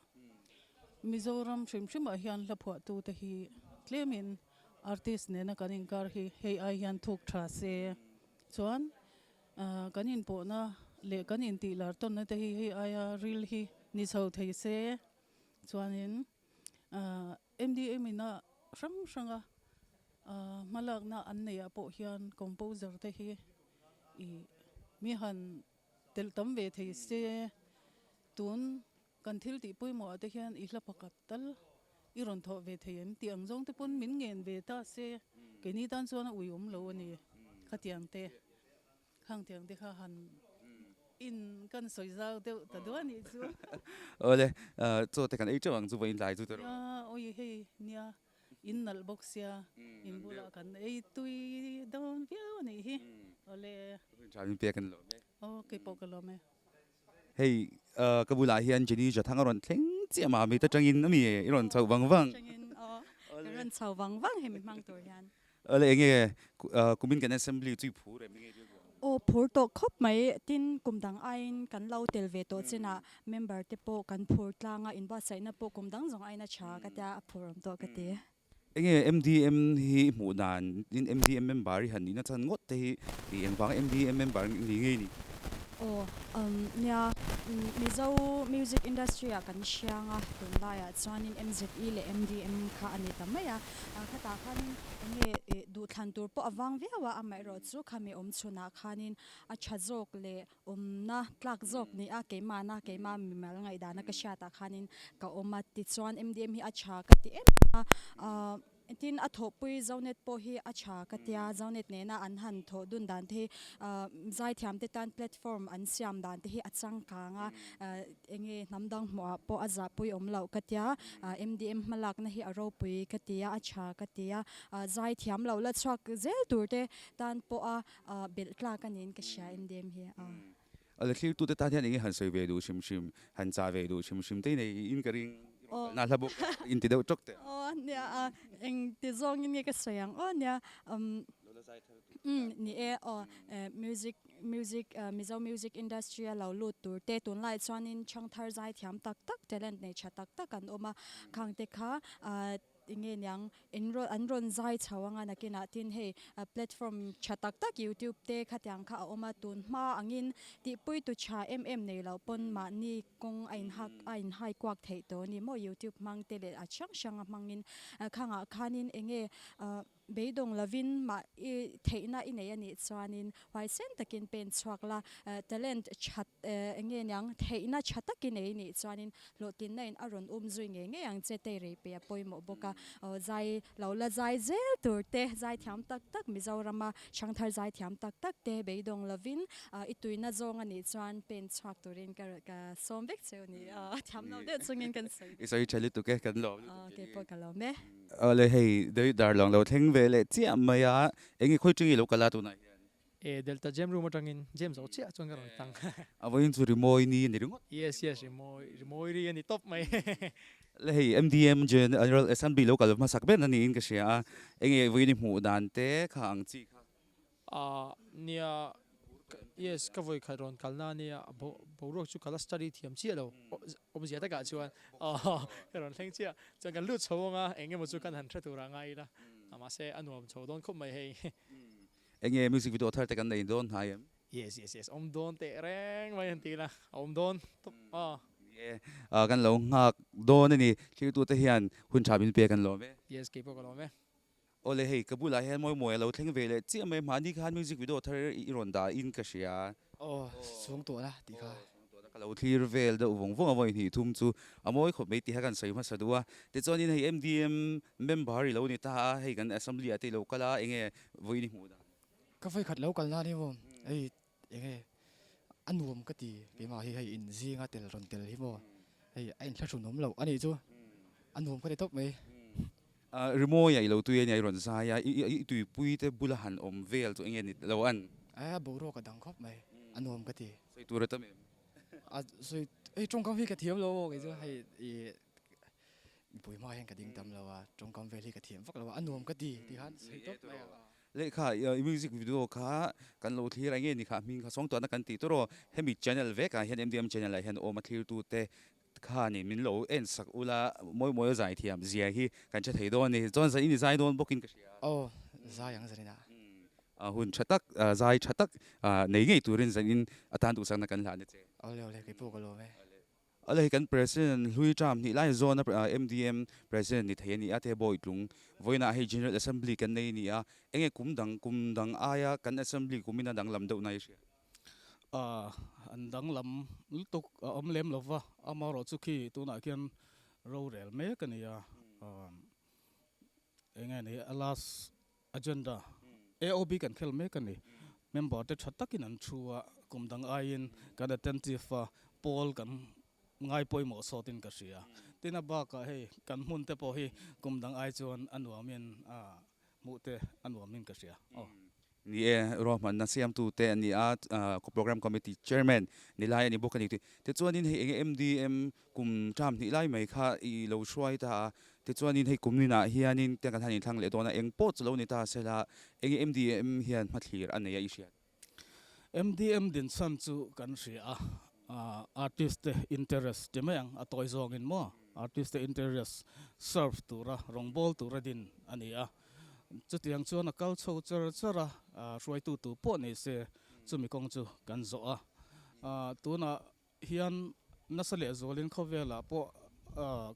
S19: Mizoram hrim hrimah hian hla phuahtute hi tlemin artist nena kan inkar hi hei ai hian thuk tha se chuan kan inpawhna leh kan intih lar tawnna te hi hei aia ril hi ni chho thei se chuanin MDM ina hrang hranga hmalakna an neihah pawh hian composer te hi ih mi han Telh tam ve thei se, tun kan thil tih pawimawh ah te hian i hla pakhat tal i rawn thawh ve thei em tih ang zawng te pawn min ngen ve ta se, keini tan chuan a ui awm lo a ni. Khatiang te, khang tiang te kha han in kan sawi zau deuh ta duah nih chu.
S1: Awle, chaw te kan ei teuh ang chu vawiin tlai chu tiraw?
S19: Nia, awi hei nia, In nalh bawk sia, in bulah kan ei tui dawn viau a nih hi. Awle.
S1: Tha min pek an lawm e.
S19: Aw kei pawh ka lawm e.
S1: Hei ka bulah hian Jenny Jathang a rawn thleng chiah mah mit atangin a mi i rawn chhoh vang vang.
S10: Atangin aw ka rawn chho vang vang hemi hmang tur hian.
S1: Awle enge kumin kan assembly chu i phur em enge i rilru ang?
S20: Aw phur tawh khawp mai, tin kum dang aiin kan lo tel ve tawh chinah member te pawh kan phur tlang a, inbuatsaihna pawh kum dang zawng aiin a tha ka tia, a phur awm tawh ka ti.
S1: Enge MDM hi i hmuh dan in MDM member i han nihna chhan ngawt te hi i engvanga MDM member ni ngei ni?
S20: Aw nia, Mizo music industry ah kan hriang a, tunlaiah chuanin MZE leh MDM kha a ni ta mai a, khatah khanin enge duhthlan tur pawh a vang viau a, amaherawh chu khami awm chhunah khanin a tha zawk leh Awmna tlak zawk ni a, keimahna keimah mimal ngaihdana ka hriatah khanin ka awm a, tichuan MDM hi a tha ka ti em em a, tin a thawhpui Zonet pawh hi a tha ka tia, Zonet nena an han thawh dun dan te hi zaithiam te tan platform an siam dan te hi a changkang a, enge hnam dang hmuhah pawh a zahpui awm loh ka tia, MDM hmalakna hi a ropui ka ti a, a tha ka ti a, zaithiam lo la chhuak zel tur te tan pawha Ah belh tlak a niin ka hria MDM hi a.
S1: A la thlirtute tan hian enge han sawi ve duh hrim hrim, han chah ve duh hrim hrim te nei in ka ring i rawn kalna hla bawk in ti deuh tawk teh.
S20: Aw nia a eng ti zawngin nge ka sawi ang aw nia umm ni e aw music music Mizo music industry a lo lut tur te tunlai chuanin chhangthar zai thiam tak tak talent nei tha tak tak an awm a khang te kha Enge niang in rawn an rawn zai chho anga nakinah tin hei platform tha tak tak youtube te khatiang kha a awm a tun hma angin tihpui tu tha em em nei loh pawn mahni kawng a in hak a in hai kuak theih tawh a ni maw youtube hmang te leh a hrang hrang a hmangin khangah khanin enge beidawng lovin mah i theihna i nei a nih chuanin huaisen takin pen chhuak la talent that Enge niang, theihna tha takin ei nih chuanin hlawhtlinna in a rawn um zui ngei ngei ang che tei rei pe a pawimawh bawk a. Zai lo la zai zel tur te, zai thiam tak tak Mizorama Hrangthar zai thiam tak tak te beidawng lovin i tuina zawng a nih chuan pen chhuak turin ka ka sawm vek cheu ni. Thiam lo deuh chungin kan sawi.
S1: I sawi tha lutuk e, kan lawm lutuk
S20: che ni. Keipawh ka lawm e.
S1: Awle hei David Darlawng lo thleng ve leh chiah mai a, enge khawi tringi lo kal a tunah hian?
S21: E Delta Gem room atangin Gem zo chiah chuan ka rawn tang.
S1: A vawiin chu rimawi ni a ni ringawt.
S21: Yes yes rimawi rimawi ri a ni tawp mai.
S1: Le hei MDM General Assembly lo kal hmasak ber na niin ka hria a, enge vawiin i hmuh dan te kha ang chi kha?
S21: Ah nia yes ka vawi khat rawn kalna a nia boruak chu ka la study thiam chiah lo awmzia takah chuan aw ka rawn thleng chiah chuan kan lut chho ang a eng emaw chu kan han hre turah ngai ila mahse a nuam chho dawn khawp mai hei.
S1: Enge music video thar te kan nei dawn hnai em?
S21: Yes yes yes awm dawn teh reng mai an ti ila a awm dawn tawp a.
S1: Ni e, kan lo nghak dawn a ni. Thirtute hian hun tha min pek an lawm e.
S21: Yes keipawh ka lawm e.
S1: Awle hei ka bulah hian mawi mawi a lo thleng ve leh chiah mai mahni khan music video thar i rawn dah in ka hria.
S22: Aw chhung tawhna tih kha.
S1: Ka lo thlir vel deuh vawng vawng a vawi hnih thum chu a mawi khawp mai tih kha kan sawi hmasa duh a. Tichuanin hei MDM member i lo ni ta a, hei kan assembly ah te i lo kal a, enge vawiin i hmuh dan?
S22: Ka vawi khat lo kal na ni maw, hei enge a nuam ka ti keimah hi hei in zinga tel rawn tel hi maw, hei a inthlahrun awm loh a nih chu a nuam ka ti tawp mai.
S1: Rimawi ah i lo tui a nia i rawn zai a, i tuipui te bula han awm vel chu enge ni lo an?
S22: A boruak a dang khawp mai, a nuam ka ti.
S1: Sawi tur a tam em?
S22: A sawi, hei tawngkam hi ka thiam lo aw kei chu hei i mipui hma hian ka ding tam lo a, tawngkam vel hi ka thiam vak lo a, a nuam ka ti ti khan sawi tawp mai a.
S1: Lehkha i music video kha kan lo thlir a, enge ni kha hming kha sawngtuahna kan tih tur aw, hemi channel vekah hian MDM channel ah hian awm a thlirtute Khanin min lo en sak ula, mawi mawi a zai thiam zia hi kan hre thei dawn a ni. Chuan zanin i zai dawn bawkin ka hria.
S22: Aw, zai ang zanin ah.
S1: Hun tha tak, zai tha tak nei ngei turin zanin atan duhsakna kan hlan a che.
S22: Awle awle, kei pawh ka lawm e.
S1: Awle hei kan President hlui term hnih lai zawna MDM President ni thei a ni a, te Bawitlung vawiinah hei General Assembly kan nei a ni a, enge kum dang kum dang aia kan Assembly kumina danglam deuh na i hria?
S17: An danglam lutuk a awm lem lo va, amaherawh chu khi tunah khian rorel mek a ni a, eng nge ni a last agenda AOB kan khel mek a ni, member te tha takin an thu a, kum dang aiin kan attentive a, pawl kan ngai pawimawh sawtin ka hria, tin a bakah hei kan hmun te pawh hi kum dang ai chuan a nuamin Hmuh te a nuam in ka hria aw.
S1: Ni e, ruahmanna siamtu te an ni a, Programme Committee Chairman ni lai a ni bawk a ni tih. Tichuanin hei enge MDM kum term hnih lai mai kha i lo hruai ta a, tichuanin hei kum ninah hianin te kan han inthlang leh dawn a, eng pawh chu lo ni ta sela, enge MDM hian hmathlir a nei a i hriat?
S17: MDM dinchhan chu kan hria a, artist te interest ti mai ang, a tawi zawngin maw, artist te interest serve tura rawngbâwl tura din a ni a. Chutiang chuan a kal chho char char a, hruaitu tu pawh nei se chumi kawng chu kan zawh a. Tunah hian nasa leh zualin khawvelah pawh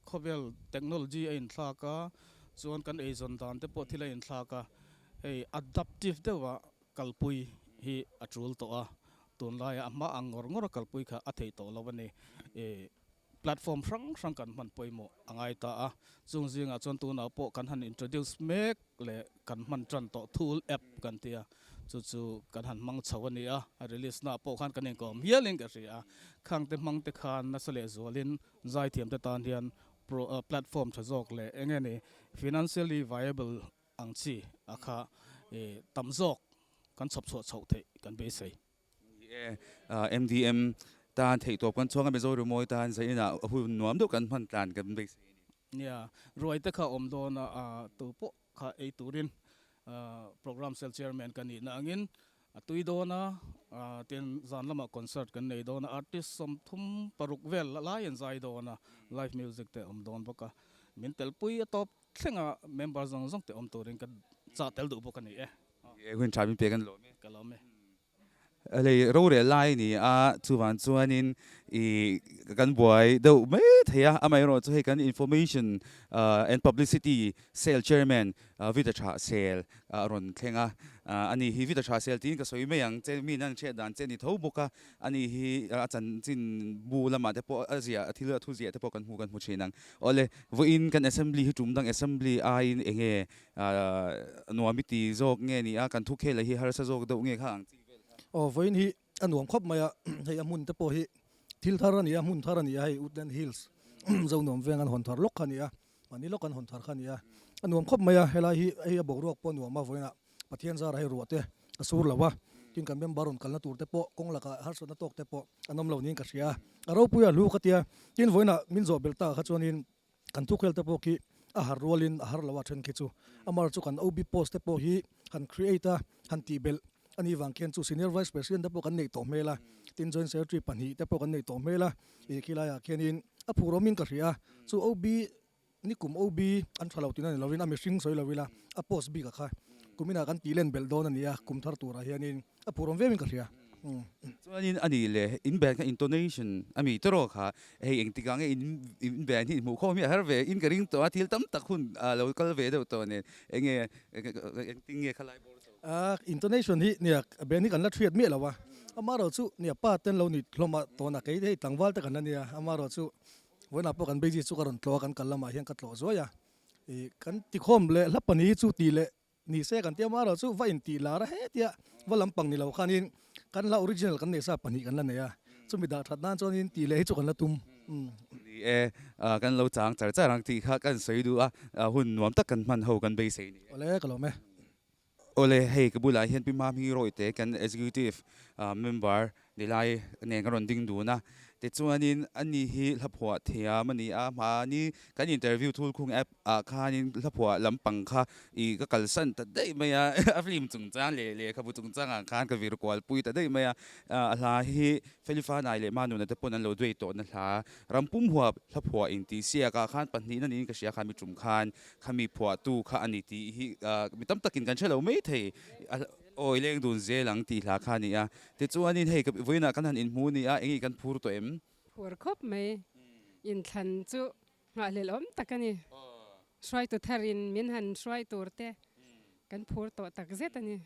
S17: khawvel technology a inthlak a, chuan kan eizawn dan te pawh thil a inthlak a, hei adaptive deuha kalpui hi a tul tawh a, tunlaia a hma ang ngawr ngawr a kalpui kha a theih tawh lo a ni. Platform hrang hrang kan hman pawimawh a ngai ta a, chung zingah chuan tunah pawh kan han introduce mek leh kan hman tan tawh Thul app kan ti a, chu chu kan han hmang chho a ni a, a release naah pawh khan kan inkawm hialin ka hria a, khangte hmang te khan nasa leh zualin zaithiam te tan hian platform tha zawk leh eng nge ni financially viable ang chi a kha tam zawk kan chhawp chhuah chhoh theih kan beisei.
S1: Ni e, MDM tan theihtawp kan chhuang a, Mizo Rimawi tan zainah hun nuam deuh kan hman tlan kan beisei a
S17: ni. Nia, ruai te kha awm dawn a, tu pawh kha ei turin Programme Cell Chairman ka nihna angin a tui dawn a, tin zan lamah concert kan nei dawn a, artist 36 vel lai an zai dawn a, live music te awm dawn bawk a, min telpui a tawp Thlenga member zawng zawng te awm turin ka chah tel duh bawk a ni e.
S1: Ni e, hun tha min pek an lawm e.
S17: Ka lawm e.
S1: Lei rorel lai a ni a, chuvang chuanin i kan buai deuh mai thei a, amaherawh chu hei kan Information and Publicity Cell Chairman Vita Tha Sel a rawn thleng a, ani hi Vita Tha Sel tiin ka sawi mai ang che, mi nan hriat dan che a ni tho bawk a, ani hi a chanchin bu lamah te pawh a ziah thil a thu ziah te pawh kan hmu kan hmu thin ang. Awle, vawiin kan assembly hi tum dang assembly aiin eng nge nuam i ti zawk nge ni a, kan thukhela hi harsa zawk deuh nge kha ang chi vel kha?
S2: Aw, vawiin hi a nuam khawp mai a, hei a hmun te pawh hi thil thar a ni a, hmun thar a ni a, hei Woodland Hills Zonuam veng an hawn thar lawk kha a ni a, mahni lawk an hawn thar kha a ni a, a nuam khawp mai a, helai hi hei a boruak pawh a nuam a, vawiinah Pathian zara hei ruah te a sur lo a, tin kan member rawn kalna tur te pawh kawng lakah harsatna tawk te pawh an awm lo niin ka hria a, a ropui a hlu ka tia, tin vawiinah min zawh belh takah kha chuanin kan thukhel te pawh khi a har rualin a har lo a then khi chu amar chu kan OB post te pawh hi han create a han tih belh a nih vang khian chu senior vice president te pawh kan neih tawh hmel a, tin joint secretary pahnih te pawh kan neih tawh hmel a, ih khilaiah khianin a phur awmin ka hria a, chu OB Nikum OB an tha lo tihna ni lovin a mihring sawi lo ila a post bik a kha kuminah kan tih len belh dawn a ni a, kum thar turah hianin a phur awm viauin ka hria.
S1: Chuanin a nih leh in band kha intonation a mi tawrh kha hei engtikah nge in in band hi inhmuh khawm hi a har ve in ka ring tawh a thil tam tak hun a lo kal ve deuh tawh nen enge engtin nge khalai bawr chho.
S2: A intonation hi nia band hi kan la thiat miah lo a, amaherawhchu nia pa ten lo ni hlawm a tawnah kei hei tlangval te kan la nia amaherawhchu Vawiinah pawh kan Beiji chu ka rawn tlawh a, kan kal lamah hian ka tlawh zuai a, ih kan tikhawm leh hla pahnih chu tih leh ni se kan tia amaherawh chu va intih lar a hetia va lampang ni lo khanin kan hla original kan neih sa pahnih kan la nei a, chumi dah that nan chuanin tih leh hi chu kan la tum.
S1: Ni e, kan lo chang char char ang tih kha kan sawi duh a, hun nuam tak kan hman ho kan beisei ni e.
S2: Awle ka lawm e.
S1: Awle, hei ka bulah hian Pi Mamhi Rawite kan Executive Member ni lai nen ka rawn ding dun a, tichuanin ani hi hlaphuah thiam a ni a, mahni kan interview thulkhung app ah khanin hlaphuah lampang kha ih ka kalsan ta daih mai a, a film chungchang leh lehkhabu chungchangah khan ka vir kual pui ta daih mai a, a hla hi Felifanai leh Manuna te pawn an lo duai tawhna hla rampum huap hlaphuah intihsiak ah khan pahnihna niin ka hria kha mi tum khan Khami phuahtu kha a ni tih hi mi tam takin kan hre lo mai thei. Awi leng dun zel ang tih hla kha a ni a. Tichuanin hei vawiinah kan han inhmu ni a, enge kan phur tawh em?
S3: Phur khawp mai. Inthlan chu nghahhlelh awm tak a ni. Hruaitu tharin min han hruai tur te kan phur tawh tak zet a ni.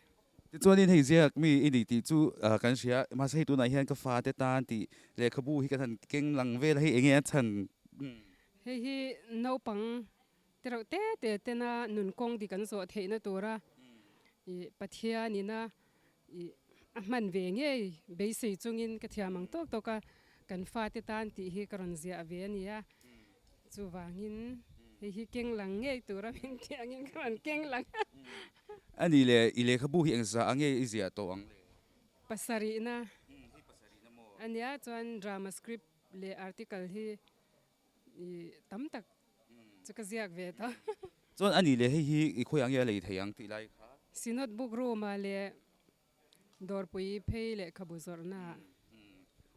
S1: Tichuanin hei ziak mi i ni tih chu kan hria. Mahse hei tunah hian ka fate tan tih lehkhabu hi kan han keng lang vel a, hei enge a chhan?
S3: Hei hi naupang Te reuh te te tena nun kawng dik an zawh theihna tura ih Pathianina ih a hman ve ngei beisei chungin ka thiam ang tawk tawk a, kan fate tan tih hi ka rawn ziah ve a nia. Chuvangin hei hi keng lang ngei tura min tih angin ka rawn keng lang.
S1: A nih leh i lehkhabu hi engzah a nge i ziah tawh ang le?
S3: Pasarihna a nia chuan drama script leh article hi I tam tak chu ka ziak ve ta.
S1: Chuan a nih leh hei hi i khawiah nge a lei thei ang tih lai kha?
S3: Synod book room ah leh Dawrpui phei lehkhabu zawrhna ah.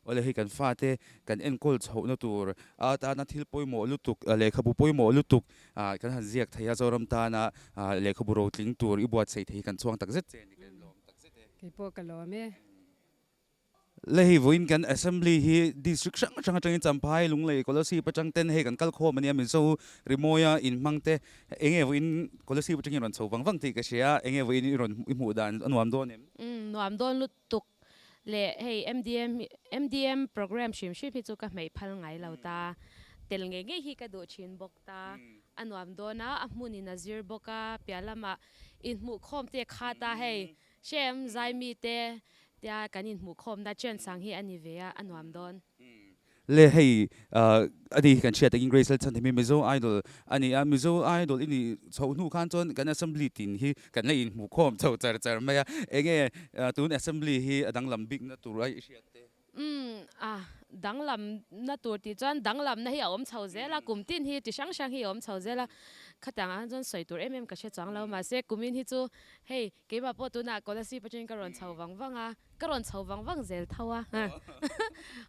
S1: Awle hei kan fate kan enkawl chhohna tur atana thil pawimawh lutuk lehkhabu pawimawh lutuk kan han ziak thei a Zoram tana lehkhabu rotling tur i buatsaih thei hi kan chhuang takzet che a ni kan lawm takzet e.
S3: Keipawh ka lawm e.
S1: Le hei vawiin kan Assembly hi District hrang hrang atangin Champhai, Lunglei, Kolasib atang ten hei kan kal khawm a nia Mizo rimawia inhmang te enge vawiin Kolasib atangin rawn chho vang vang tih ka hria enge vawiin i rawn i hmuh dan a nuam dawn em?
S9: Umm nuam dawn lutuk leh hei MDM MDM program hrim hrim hi chu ka hmeih phal ngai lo ta tel ngei ngei hi ka duh thin bawk ta a nuam dawn a a hmunin a zir bawk a piah lamah inhmuhkhawm te kha ta hei Hrem, Zaimi te tia kan inhmuhkhawmna chance ang hi a ni ve a, a nuam dawn.
S1: Le hei a ni hi kan hriat takin Grace Lalchhan hi Mizo Idol a ni a, Mizo Idol i nih chhoh hnu khan chuan kan Assembly tin hi kan la inhmuhkhawm chho char char mai a, enge tun Assembly hi a danglam bikna tur a i hriat te?
S9: Umm a, danglam na tur tih chuan danglam na hi a awm chho zel a, kum tin hi chi hrang hrang hi a awm chho zel a, khatiang ah khan chuan sawi tur em em ka hre chuang lo, mahse kumin hi chu hei keimah pawh tunah Kolasib atangin ka rawn chho vang vang a, ka rawn chho vang vang zel tho a,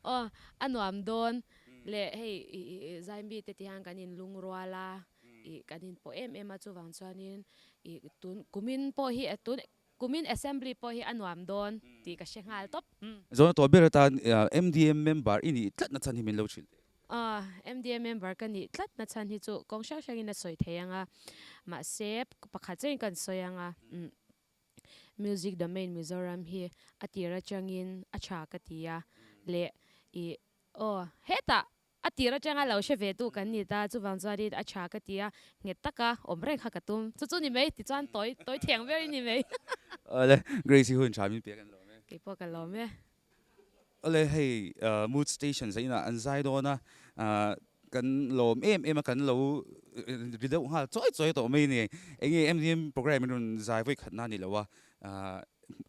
S9: aw a nuam dawn leh hei ih Zaimbi te ti hian kan inlungrual a, ih kan inpawh em em a chuvang chuanin ih tun kumin pawh hi tun Kumin Assembly pawh hi a nuam dawn tih ka hre nghal tawp.
S1: Zawhna tawh ber atan MDM member i nih tlatna chhan hi min lo hrilh teh.
S9: MDM member ka nih tlatna chhan hi chu kawng hrang hrangin a sawi thei ang a, mahse pakhat chiahin kan sawi ang a, Music Domain Mizoram hi a tir atangin a tha ka ti a, leh ih aw hetah A tir atanga lo hre ve tu kan ni ta, chuvang chuanin a tha ka ti a, nghet taka awm reng kha ka tum. Chu chu ni mai, tichuan tawi tawi thiang ber i ni mai.
S1: Awle, Grace i hun tha min pek an lawm e.
S9: Kei pawh ka lawm e.
S1: Awle, hei Mood Station zainah an zai dawn a, kan lawm em em a, kan lo ri deuh nghal chawi chawi tawh mai ni. Enge MDM programme in rawn zai vawi khatna a ni lo a,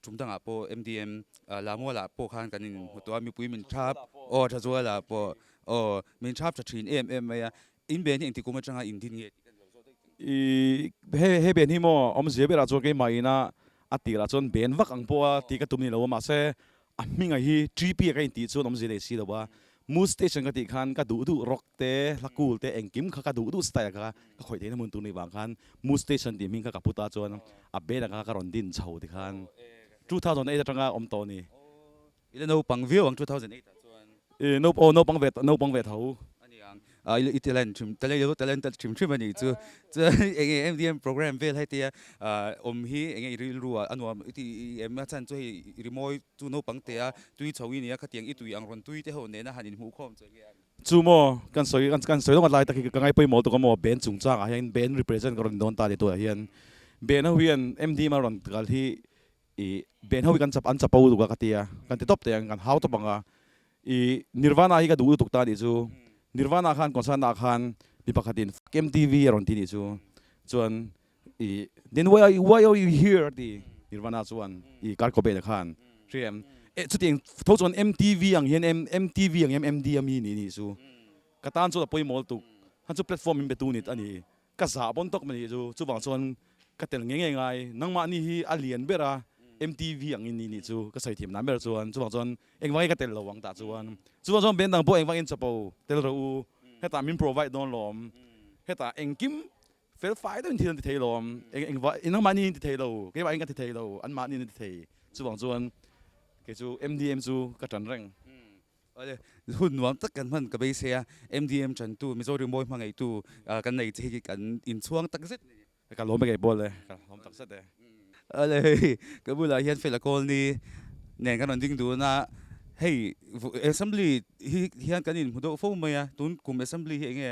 S1: Tum dangah pawh MDM Lamualah pawh khan kan inhmu tawh a, mipui min thap, aw Thazualah pawh, aw min thap tha thin em em mai a. In ben hi engti kum atanga in din nge tih kan lo zawt daih thin.
S4: I he he ben hi maw awmzia berah chuan keimah ina a tirah chuan ben vak ang pawha tih ka tum ni lo a, mahse a hminga hi TP a ka intih chuan awmzia nei si lo a, Mood Station ka tih khan ka duh duh rock te, hla cool te engkim kha ka duh duh style kha ka khawih theihna hmun tur nih vang khan Mood Station tih hming kha ka put a chuan a band kha ka rawn din chho tikhan 2008 atanga awm tawh a ni.
S1: I la naupang viau ang 2008 ah chuan.
S4: I aw naupang ve naupang ve tho.
S1: A ni ang. I talent hrim talent i talent hrim hrim a nih chu. Chuan eng nge MDM program vel hetia awm hi eng nge i rilru ah a nuam i ti em a chhan chu hei rimawi Chu naupang te a tui chho i nia khatiang i tui ang rawn tui te ho nena han inhmuh khawm chu enge a ni.
S4: Chu maw kan sawi kan sawi lawng a lai tak hi ka ngai pawimawh tuk a maw Ben chungchang ah hian Ben represent ka rawn dawn ta ti tuah hian Ben ho hian MDM a rawn kal hi i Ben ho hi kan chap an chapo lutuk a ka tia kan ti tawp teh ang kan hau tawp ang a i Nirvana hi ka duh lutuk ta nih chu Nirvana khan concert ah khan mi pakhat in fuck MTV a rawn ti nih chu chuan I then why are you why are you here a ti Nirvana chuan i Kurt Cobain a khan hria em eh chutiang tho chuan MTV ang hian em MTV ang hian MD ami ni nih chu ka tan chuan a pawimawh lutuk khan chu platform min betu nit a ni ka zah pawn tawk mai nih chu chuvang chuan ka tel ngei ngei ngai nangmahni hi a lian ber a MTV ang in ni nih chu ka sawi thiam nan ber chuan chuvang chuan engvangin ka tel lo ang tah chuan chuvang chuan band dang pawh engvangin chapo tel rawh u hetah min provide dawn lawm hetah engkim Fel fai deuhin thil an ti thei lo ang, eng eng vah nangmahni in ti thei lo, keimah in ka ti thei lo, anmahni in an ti thei. Chuvang chuan kei chu MDM chu ka ṭan reng.
S1: Awle, hun nuam tak kan hman ka beisei a, MDM ṭantu, Mizo rimawi hmangaihtu kan nei che hi kan inchhuang tak zet a ni.
S4: Ka lawm e kei pawh le, ka lawm tak zet e.
S1: Awle hei, ka bulah hian Fela Kawlni nen kan rawn ding dun a, hei Assembly hi hian kan inhmu deuh fo mai a, tun kum Assembly hi enge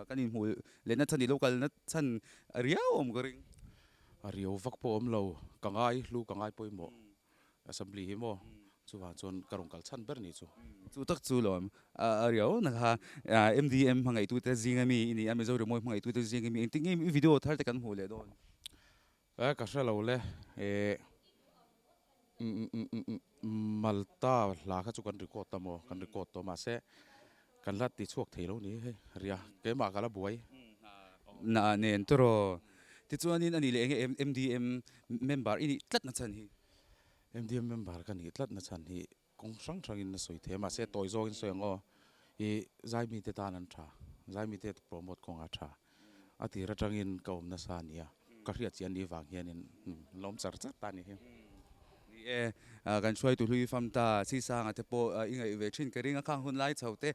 S1: kan inhmu Lehna chhan i lo kalna chhan a riau awm ka ring.
S5: A riau vak pawh awm lo, ka ngai hlu ka ngai pawimawh Assembly hi maw, chuvang chuan ka rawn kal chhan ber ni chu.
S1: Chu tak chu lawm a riau na kha MDM hmangaihtute zinga mi i ni a, Mizo rimawi hmangaihtute zinga mi engtin nge i video thar te kan hmuh leh dawn?
S5: Eh ka hre lo le, eh Malta hla kha chu kan record ta maw, kan record tawh mahse kan la ti chhuak thei lo ni hei ria keimah ka la buai.
S1: Na nen tawraw tichuanin a nih leh enge MDM member i nih tlat na chhan hi?
S5: MDM member ka nih tlat na chhan hi kawng hrang hrangin a sawi thei a, mahse tawi zawkin sawi ang aw. Ih Zaimite tan an tha, Zaimite promote kawngah a tha. A tir atangin ka awm nasa a nia, ka hriat chian ni vang hianin an awm char char ta a ni hi.
S1: Ni e, kan hruaitu hlui fam ta Sisanga te pawh i ngaih ve thin ka ring a, khang hun lai chho te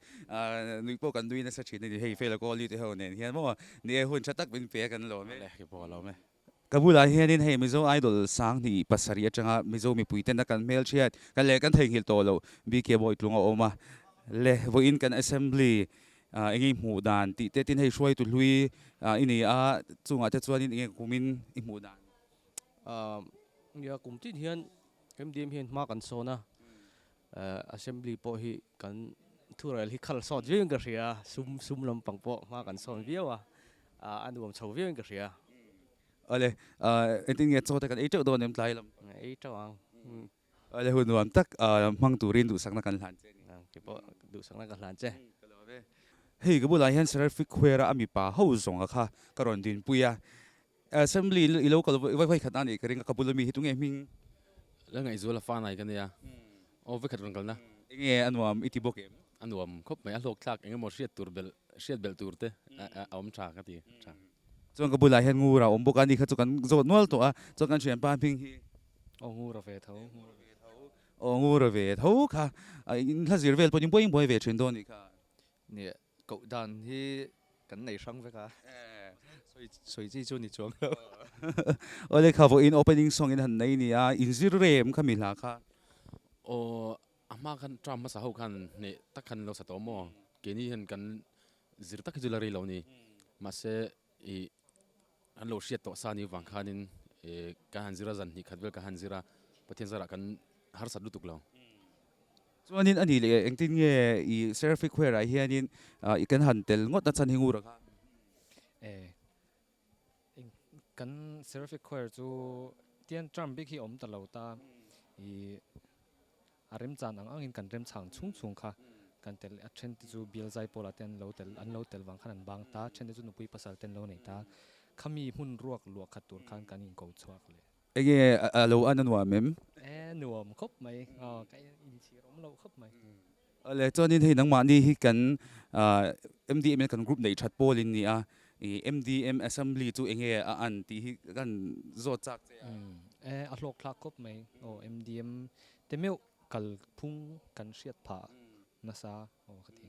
S1: nuih pawh kan nui nasa thin a ni, hei Fela Kohli te ho nen hian maw ni e hun tha tak min pe a kan lawm e.
S5: Awle, kei pawh ka lawm e.
S1: Ka bulah hianin hei Mizo Idol 2007 atanga Mizo mipuitena kan hmelhriat kan leh kan theihnghilh tawh loh BK Bawitlung a awm a, le vawiin kan Assembly enge i hmuh dan tih te tin hei hruaitu hlui i ni a, chungah te chuanin enge kumin i hmuh dan?
S7: Nia kum tin hian MDM hian hma kan sawn a, Assembly pawh hi kan thurel hi khal sawt viauin ka hria, sum sum lampang pawh hma kan sawn viau a, a nuam chho viauin ka hria.
S1: Awle, engtin nge chaw te kan ei teuh dawn em tlai lam?
S7: Ei teuh ang.
S1: Awle, hun nuam tak hmang turin duhsakna kan hlan che a ni.
S7: Kei pawh duhsakna ka hlan che.
S1: Ka lawm e. Hei ka bulah hian Serafik Khuera a mipa ho zawnga kha ka rawn dinpui a, Assembly i lo kal vawi vawi khat a nih ka ring a, ka bula mi hi tunge hming?
S8: La ngaihzual a fa nai ka nia. Aw vawi khat rawn kalna.
S1: Enge a nuam i ti bawk em?
S8: A nuam khawp mai, a hlawk thlak eng emaw hriat tur belh, hriat belh tur te a awm tha ka ti tha.
S1: Chuan ka bulah hian Ngura a awm bawk a, ni kha chu kan zawt nual tawh a, chuan kan thianpa hming hi.
S23: Aw Ngura ve tho.
S1: Aw Ngura ve tho kha, in hla zir vel pawhin buai buai ve thin dawn nih kha.
S24: Nia, koh dan hi kan nei hrang vek a, sawi sawi chi chu ni chuang lo.
S1: Awle kha vawiin opening song in han nei nia, in zir rem kha mi hla kha.
S8: Aw, a hma khan term hmasa ho khan hneh tak khan an lo sa tawh maw? Keini hian kan zir tak hi chu la rei lo ni. Mahse ih an lo hriat tawh sa ni vang khanin ih kan han zir a, zan hnih khat vel kan han zir a, Pathian zarah kan harsat lutuk lo.
S1: Chuanin a nih leh engtin nge i Seraphic Choir ah hianin i kan han tel ngawt a chan hi ngur a kha?
S23: E, kan Seraphic Choir chu tian term bik hi awm ta lo ta, i a remchan ang angin kan remchang chhung chhung kha kan tel a then te chu bial zai pawlah te an lo tel an lo tel vang khan an bang ta, then te chu nupui pasal te an lo nei ta, khami hmun ruak luah khat tur khan kan inko chhuak leh.
S1: Enge a lo an a nuam em?
S23: E nuam khawp mai, aw ka inchhir awm loh khawp mai.
S1: Awle chuanin hei nangmahni hi kan MDM in kan group neih that pawl in ni a, i MDM assembly chu enge a an tih hi kan zawt chak che a.
S23: E a hlawk thlak khawp mai, aw MDM te meuh kal phung kan hriat phah nasa aw ka ti.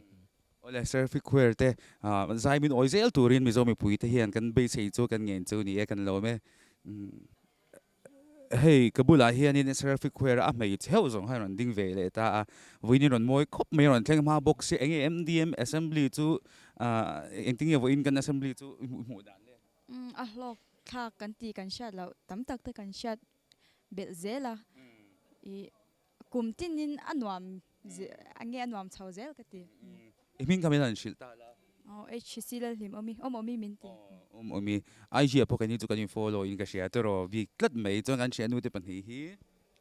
S1: Awle Serfi Khuer te zai min awi zel turin Mizo mipui te hian kan beisei chu kan ngen chu ni e kan lawm e. Hei ka bulah hianin Serfi Khuer a hmeichhe heuh zawng khan rawn ding ve leh ta a, vawiin rawn mawi khawp mai rawn thleng hma bawk si enge MDM Assembly chu engtin nge vawiin kan Assembly chu i hmuh dan le?
S10: A hlawk thlak kan tih kan hriat loh tam tak te kan hriat belh zel a, i Kum tinin a nuam nge a nuam chho zel ka ti.
S1: I hming kha min han hrilh ta la.
S10: Aw HC Lalhlim awmi, awm awmi min ti.
S1: Awm awmi. IG ah pawh keini chu kan in follow in ka hria tawh bik tlat mai chuan kan hria nute pahnih hi.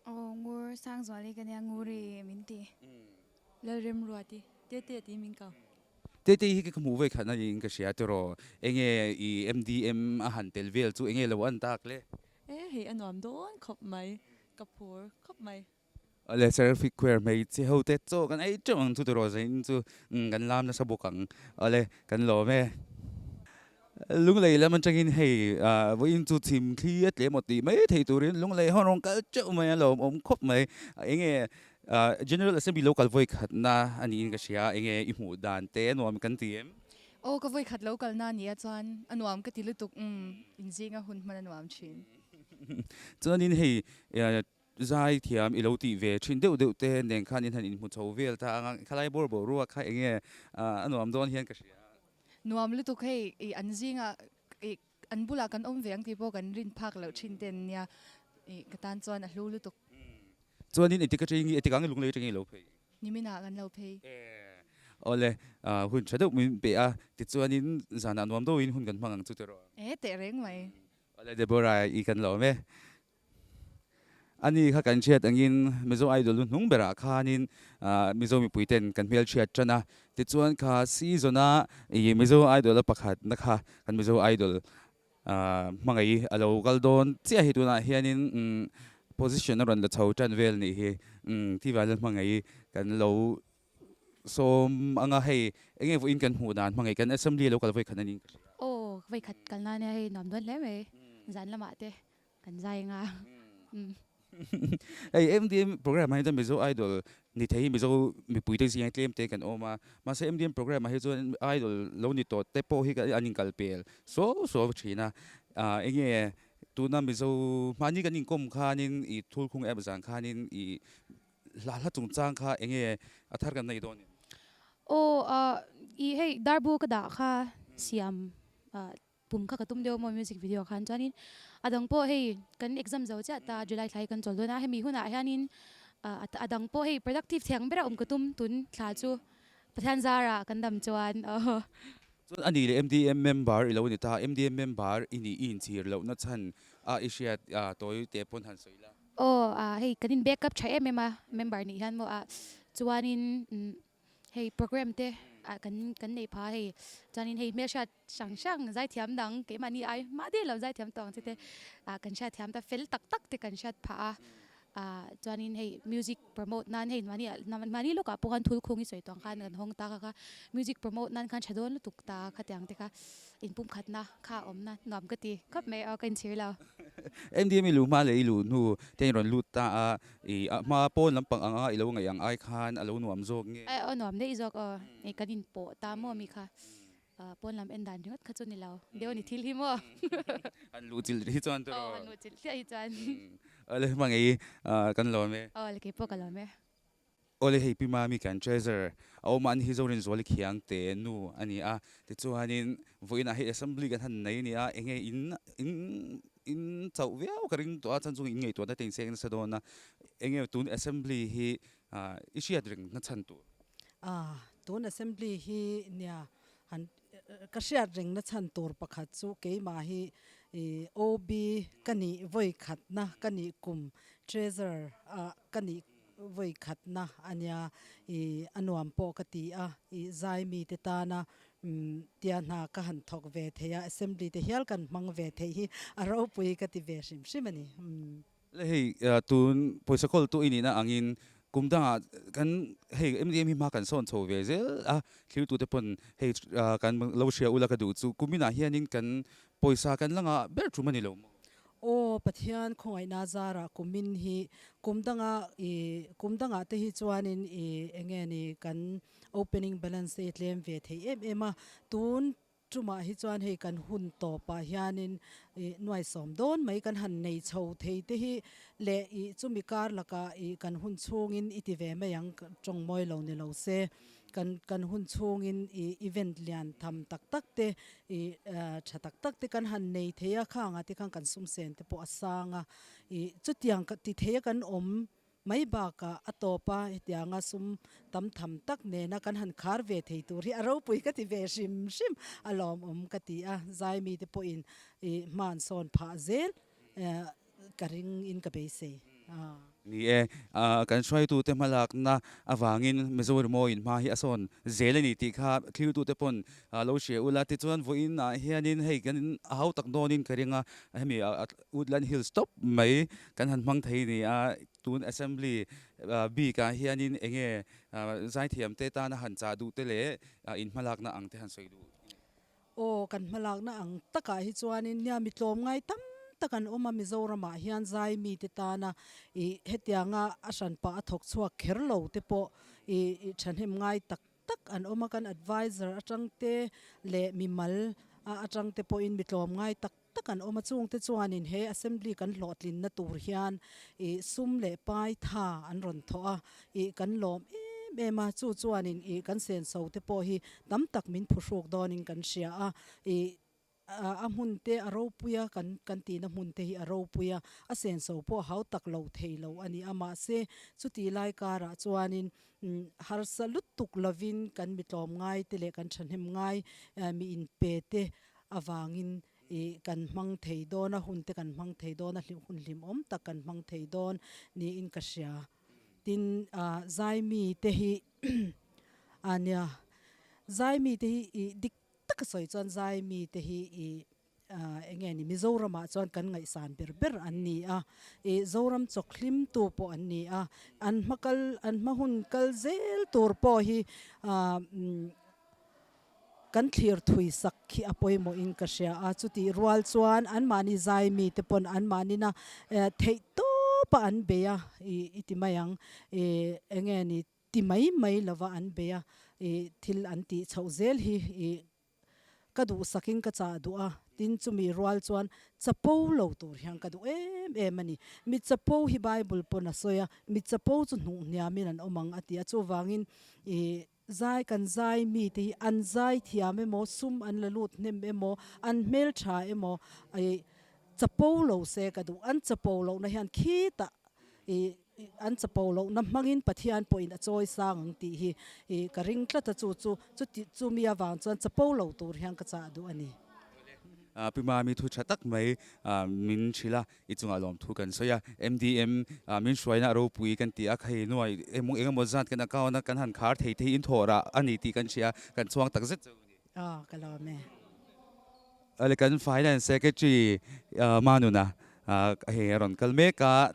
S25: Aw Ngur Sangzuali ka nia Nguri min ti.
S10: Lalremruati, Tete tiin min kau.
S1: Tete hi ka hmuh ve khat a niin ka hria tawh enge i MDM a han tel vel chu enge lo an tak le.
S10: E hei a nuam dawn khawp mai. Ka phur khawp mai.
S1: Awle Seraphic Choir hmeichhe ho te chaw kan ei teuh ang chu tiraw zain chu kan lam nasa bawk ang. Awle kan lawm e. Lunglei lam atangin hei vawiin chu chhim thli a tlem aw tih mai thei turin Lunglei ho rawn kal teuh mai a lawm awm khawp mai. Enge General Assembly lo kal vawi khatna a niin ka hria enge i hmuh dan te nuam kan ti em?
S25: Aw ka vawi khat lo kalna a nia chuan a nuam ka ti lutuk umm inzinga hun hman a nuam thin.
S1: Chuanin hei zai thiam i lo tih ve thin deuh deuh te nen khan in han inhmu chho vel ta ang a, khalai bawr boruak kha enge a nuam dawn hian ka hria.
S25: Nuam lutuk hei i an zingah i an bulah kan awm ve ang tih pawh kan rin phak loh thin te an nia i ka tan chuan a hlu lutuk.
S1: Chuanin engtik atangin nge etikah nge lunglei atangin i lo phei?
S25: Niminah kan lo phei.
S1: Awle, hun tha deuh min pe a, tichuanin zanah nuam deuhin hun kan hmang ang chu tiraw?
S25: E teh reng mai.
S1: Awle Deborah i kan lawm e. Ani kha kan hriat angin Mizo Idol lu hnung berah khanin Mizo mipui ten kan hmelhriat tan a, tichuan kha season a i Mizo Idol a pakhatna kha kan Mizo Idol hmangaih a lo kal dawn chiah hi tunah hianin. position a rawn la chho tan vel nih hi. Umm ti vang hian hmangaih kan lo sawm anga hei eng nge vawiin kan hmuh dan hmangaih kan assembly lo kal vawi khat a niin ka hria.
S9: Aw vawi khat kal nan nia hei nuam dawn hle mai zan lamah te kan zai anga umm.
S1: Hei MDM program ah hi chuan Mizo Idol ni thei hi Mizo mipui te zingah tlem te kan awm a, mahse MDM program ah hi chuan Idol lo ni tawh te pawh hi an inkal pel suau suau thin a, eng nge tuna Mizo hmani kan inkawm khanin i thulkhung app zan khanin i hla hla chungchang kha eng nge a thar kan neih dawn em?
S9: Aw i hei darbu ka dah kha siam Pum kha ka tum deuh maw music video khan chuanin a dang pawh hei kan exam zo chiah ta July thla hi kan chawl dawn a hemi hunah hianin a dang pawh hei productive thei ang bera awm ka tum tun thla chu Pathian zarah kan dam chuan aw.
S1: Chuan a nih leh MDM member i lo ni ta MDM member i nih i inchhir lohna chhan a i hriat tawi teh pawn han sawi la.
S9: Aw hei kan in backup tha em em a member nih hian maw a chuanin Hei program te ah kan kan nei pha hei chuanin hei hmelhriat hrang hrang zaithiam dang keimahni ai mah deuh lo zaithiam tawh ang che te ah kan hriatthiam ta fel tak tak te kan hriat phah a ah chuanin hei music promote nan hei mahni ah mahni lawkah pawh khan thul khung i sawi tawh ang khan kan hawng ta kha kha music promote nan khan tha dawn lutuk ta khatiang te kha inpumkhatna kha a awmna nuam ka ti khawp mai a ka inchhir lo.
S1: MDM i luh hma leh i luh hnu te in rawn lut ta a I a hma pawn lampang anga i lo ngaih ang ai khan a lo nuam zawk nge?
S9: A nuam daih zawk aw. Hei kan inpawh ta maw mi kha pawn lam en dan ringawt kha chu ni lo. Deuh a ni thil hi maw?
S1: Han luh chilh hi chuan tiraw?
S9: Aw han luh chilh hliah hi chuan.
S1: Awle hmangaih kan lawm e.
S9: Aw le keipawh ka lawm e.
S1: Awle hei Pi Mami kan treasurer a awm a an hi Zorinzuali Khiangte nu a ni a. Tichuanin vawiinah hei assembly kan han nei a ni a, enge in in In chauh viau ka ring tawh a, chuan chung in ngaihtuahna te in seng nasa dawn a, enge tun assembly hi i hriat reng na chhan tur?
S11: A, tun assembly hi nia han ka hriat reng na chhan tur pakhat chu keimah hi OB ka nih vawi khatna ka nih kum treasurer ah ka nih vawi khatna a nia i a nuam pawh ka ti a, i zai mite tana tia hna ka han thawk ve thei a, assembly te hial kan hmang ve thei hi a ropui ka ti ve hrim hrim a ni.
S1: Le hei tun pawisa kawltu i nihna angin kum dangah kan hei MDM hi hma kan sawn chho ve zel a, thiltute pawn hei kan lo hria ula ka duh chu kuminah hianin kan Pawisa kan la ngah ber tum a ni lo maw?
S11: Aw, Pathian khawngaihna zarah kumin hi kum danga i kum dangah te hi chuanin i enge ni kan opening balance te hi tlem ve thei em em a, tun tumah hi chuan hei kan hun tawpah hianin i nuaisawm dawn mai kan han nei chho thei te hi leh i chumi kar lakah i kan hun chhungin i ti ve mai ang tawng mawi lo ni lo se. Kan kan hun chhungin i event lian tham tak tak te i tha tak tak te kan han nei thei a, khangah te khan kan sum sen te pawh a sang a, i chutiang ti thei a kan awm mai bakah a tawp a hetianga sum tam tham tak nena kan han khar ve thei tur hi a ropui ka ti ve hrim hrim a lawmawm ka ti a, zaimi te pawhin i hman sawn phah zel Ka ring in ka beisei a.
S1: Ni e, kan hruaitute hmalakna avangin Mizo rimawiin hma hi a sawn zel a ni tih kha thiltute pawn lo hria ula. Tichuan vawiin ah hianin hei kan in a hau tak dawnin ka ring a, hemi Woodland Hills tawp mai kan han hmang thei ni a, tun Assembly bik ah hianin enge zaithiamte tana han chah duh te leh in hmalakna ang te han sawi duh.
S11: Aw, kan hmalakna ang takah hi chuanin nia mi tlawm ngai tam tak an awm a, Mizoramah hian zai mite tana ih hetianga a hranpah a thawk chhuak kher lo te pawh ih thahnem ngai tak tak an awm a, kan advisor atang te leh mimal atang te pawhin mi tlawm ngai tak tak an awm a, chungte chuanin he assembly kan hlawhtlinna tur hian ih sum leh pai tha an rawn thawh a, ih kan lawm em em a, chu chuanin ih kan senso te pawh hi tam tak min phuhruk dawnin kan hria a, ih a hmun te a ropui a, kan kan tihna hmun te hi a ropui a, a senso pawh a hau tak lo thei lo a ni a, mahse chuti lai karah chuanin harsa lutuk lovin kan mi tlawm ngai te leh kan thahnem ngai mi inpe te avangin Ih kan hmang thei dawn a, hun te kan hmang thei dawn a, hun hlimawm tak kan hmang thei dawn niin ka hria. Tin, ah Zaimi te hi ah nia, Zaimi te hi ih dik taka sawi chuan Zaimi te hi ih Eng nge ni Mizoramah chuan kan ngaihsan ber ber an ni a, ih Zoram chawkhlimtu pawh an ni a, an hma kal an hma hun kal zel tur pawh hi kan thlir thui sak khi a pawimawhin ka hria a, chutih rual chuan anmahni zai mite pawn anmahnina theih tawpa an bei a, ih i ti mai ang, ih eng nge ni ti mai mai lova an bei a, ih thil an tih chhoh zel hi ih Ka duhsakin ka chah duh a, tin chumi rual chuan chapo lo tur hian ka duh em em a ni. Mi chapo hi Bible pawn a sawi a, mi chapo chu hnuh hniamin an awm ang a ti a, chuvangin ih zai kan zai mite hi an zai thiam emaw, sum an la lut hnem emaw, an hmeltha emaw ih chapo lo se ka duh. An chapo lohna hian khitah ih An chapo lohna hmangin Pathian pawhin a chawi sang ang tih hi i ka ring tlat a, chu chu chuti chumi avang chuan chapo lo tur hian ka chah duh a ni.
S1: Pi Mami thu tha tak mai min hrilh a, i chungah lawmthu kan sawi a, MDM min hruaina a ropui kan ti a, khei nuai eng emaw zat kan account a kan han khar thei te hi in thawh rah a ni tih kan hria, kan chhuang tak zet chu a ni.
S11: Aw ka lawm e.
S1: Ale kan Finance Secretary Manuna hei a rawn kal mek a.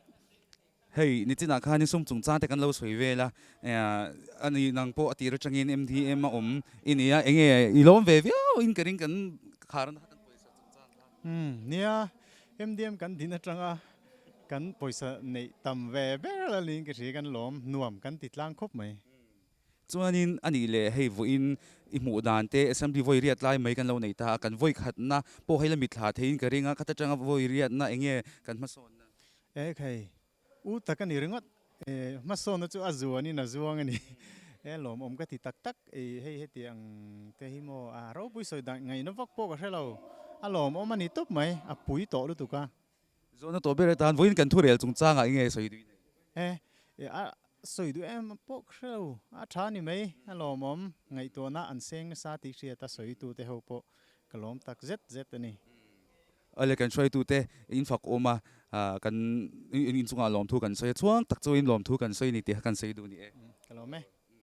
S1: Hei, nichinah khan i sum chungchang te kan lo sawi vel a, a ni nang pawh a tir atangin MDM a awm i ni a, enge i lawm ve viau in ka ring kan khar na kan pawisa chungchang kha.
S12: Umm, nia, MDM kan din atanga kan pawisa neih tam ve ber a niin ka hria, kan lawm nuam kan ti tlang khawp mai.
S1: Chuanin a nih leh hei vawiin i hmuh dan te Assembly vawi riat lai mai kan lo nei ta a, kan vawi khatna pawh hei la mitthla theiin ka ring a, khata tanga vawi riatna eng nge kan hmasawnna?
S12: E khai, u tak a ni ringawt, e hmasawnna chu a zuanin a zuang a ni, e lawmawm ka ti tak tak, e hei heti ang te hi maw a ropui sawi dan ngaihna vak pawh ka hre lo, a lawmawm a ni tawp mai, a pui tawh lutuk a.
S1: Zawhna tawh ber atan vawiin kan thurel chungchangah enge sawi duh i nei?
S12: E, a sawi duh em pawh ka hre lo, a tha ni mai, a lawmawm, ngaihtuahna an seng nasa tih hriat a sawitute ho pawh ka lawm tak zet zet a ni.
S1: Awle kan hruaitute in fak awm a, kan inchungah lawmthu kan sawi a, chhuang tak chuan lawmthu kan sawi a ni tih kha kan sawi duh a ni e.
S12: Ka lawm e.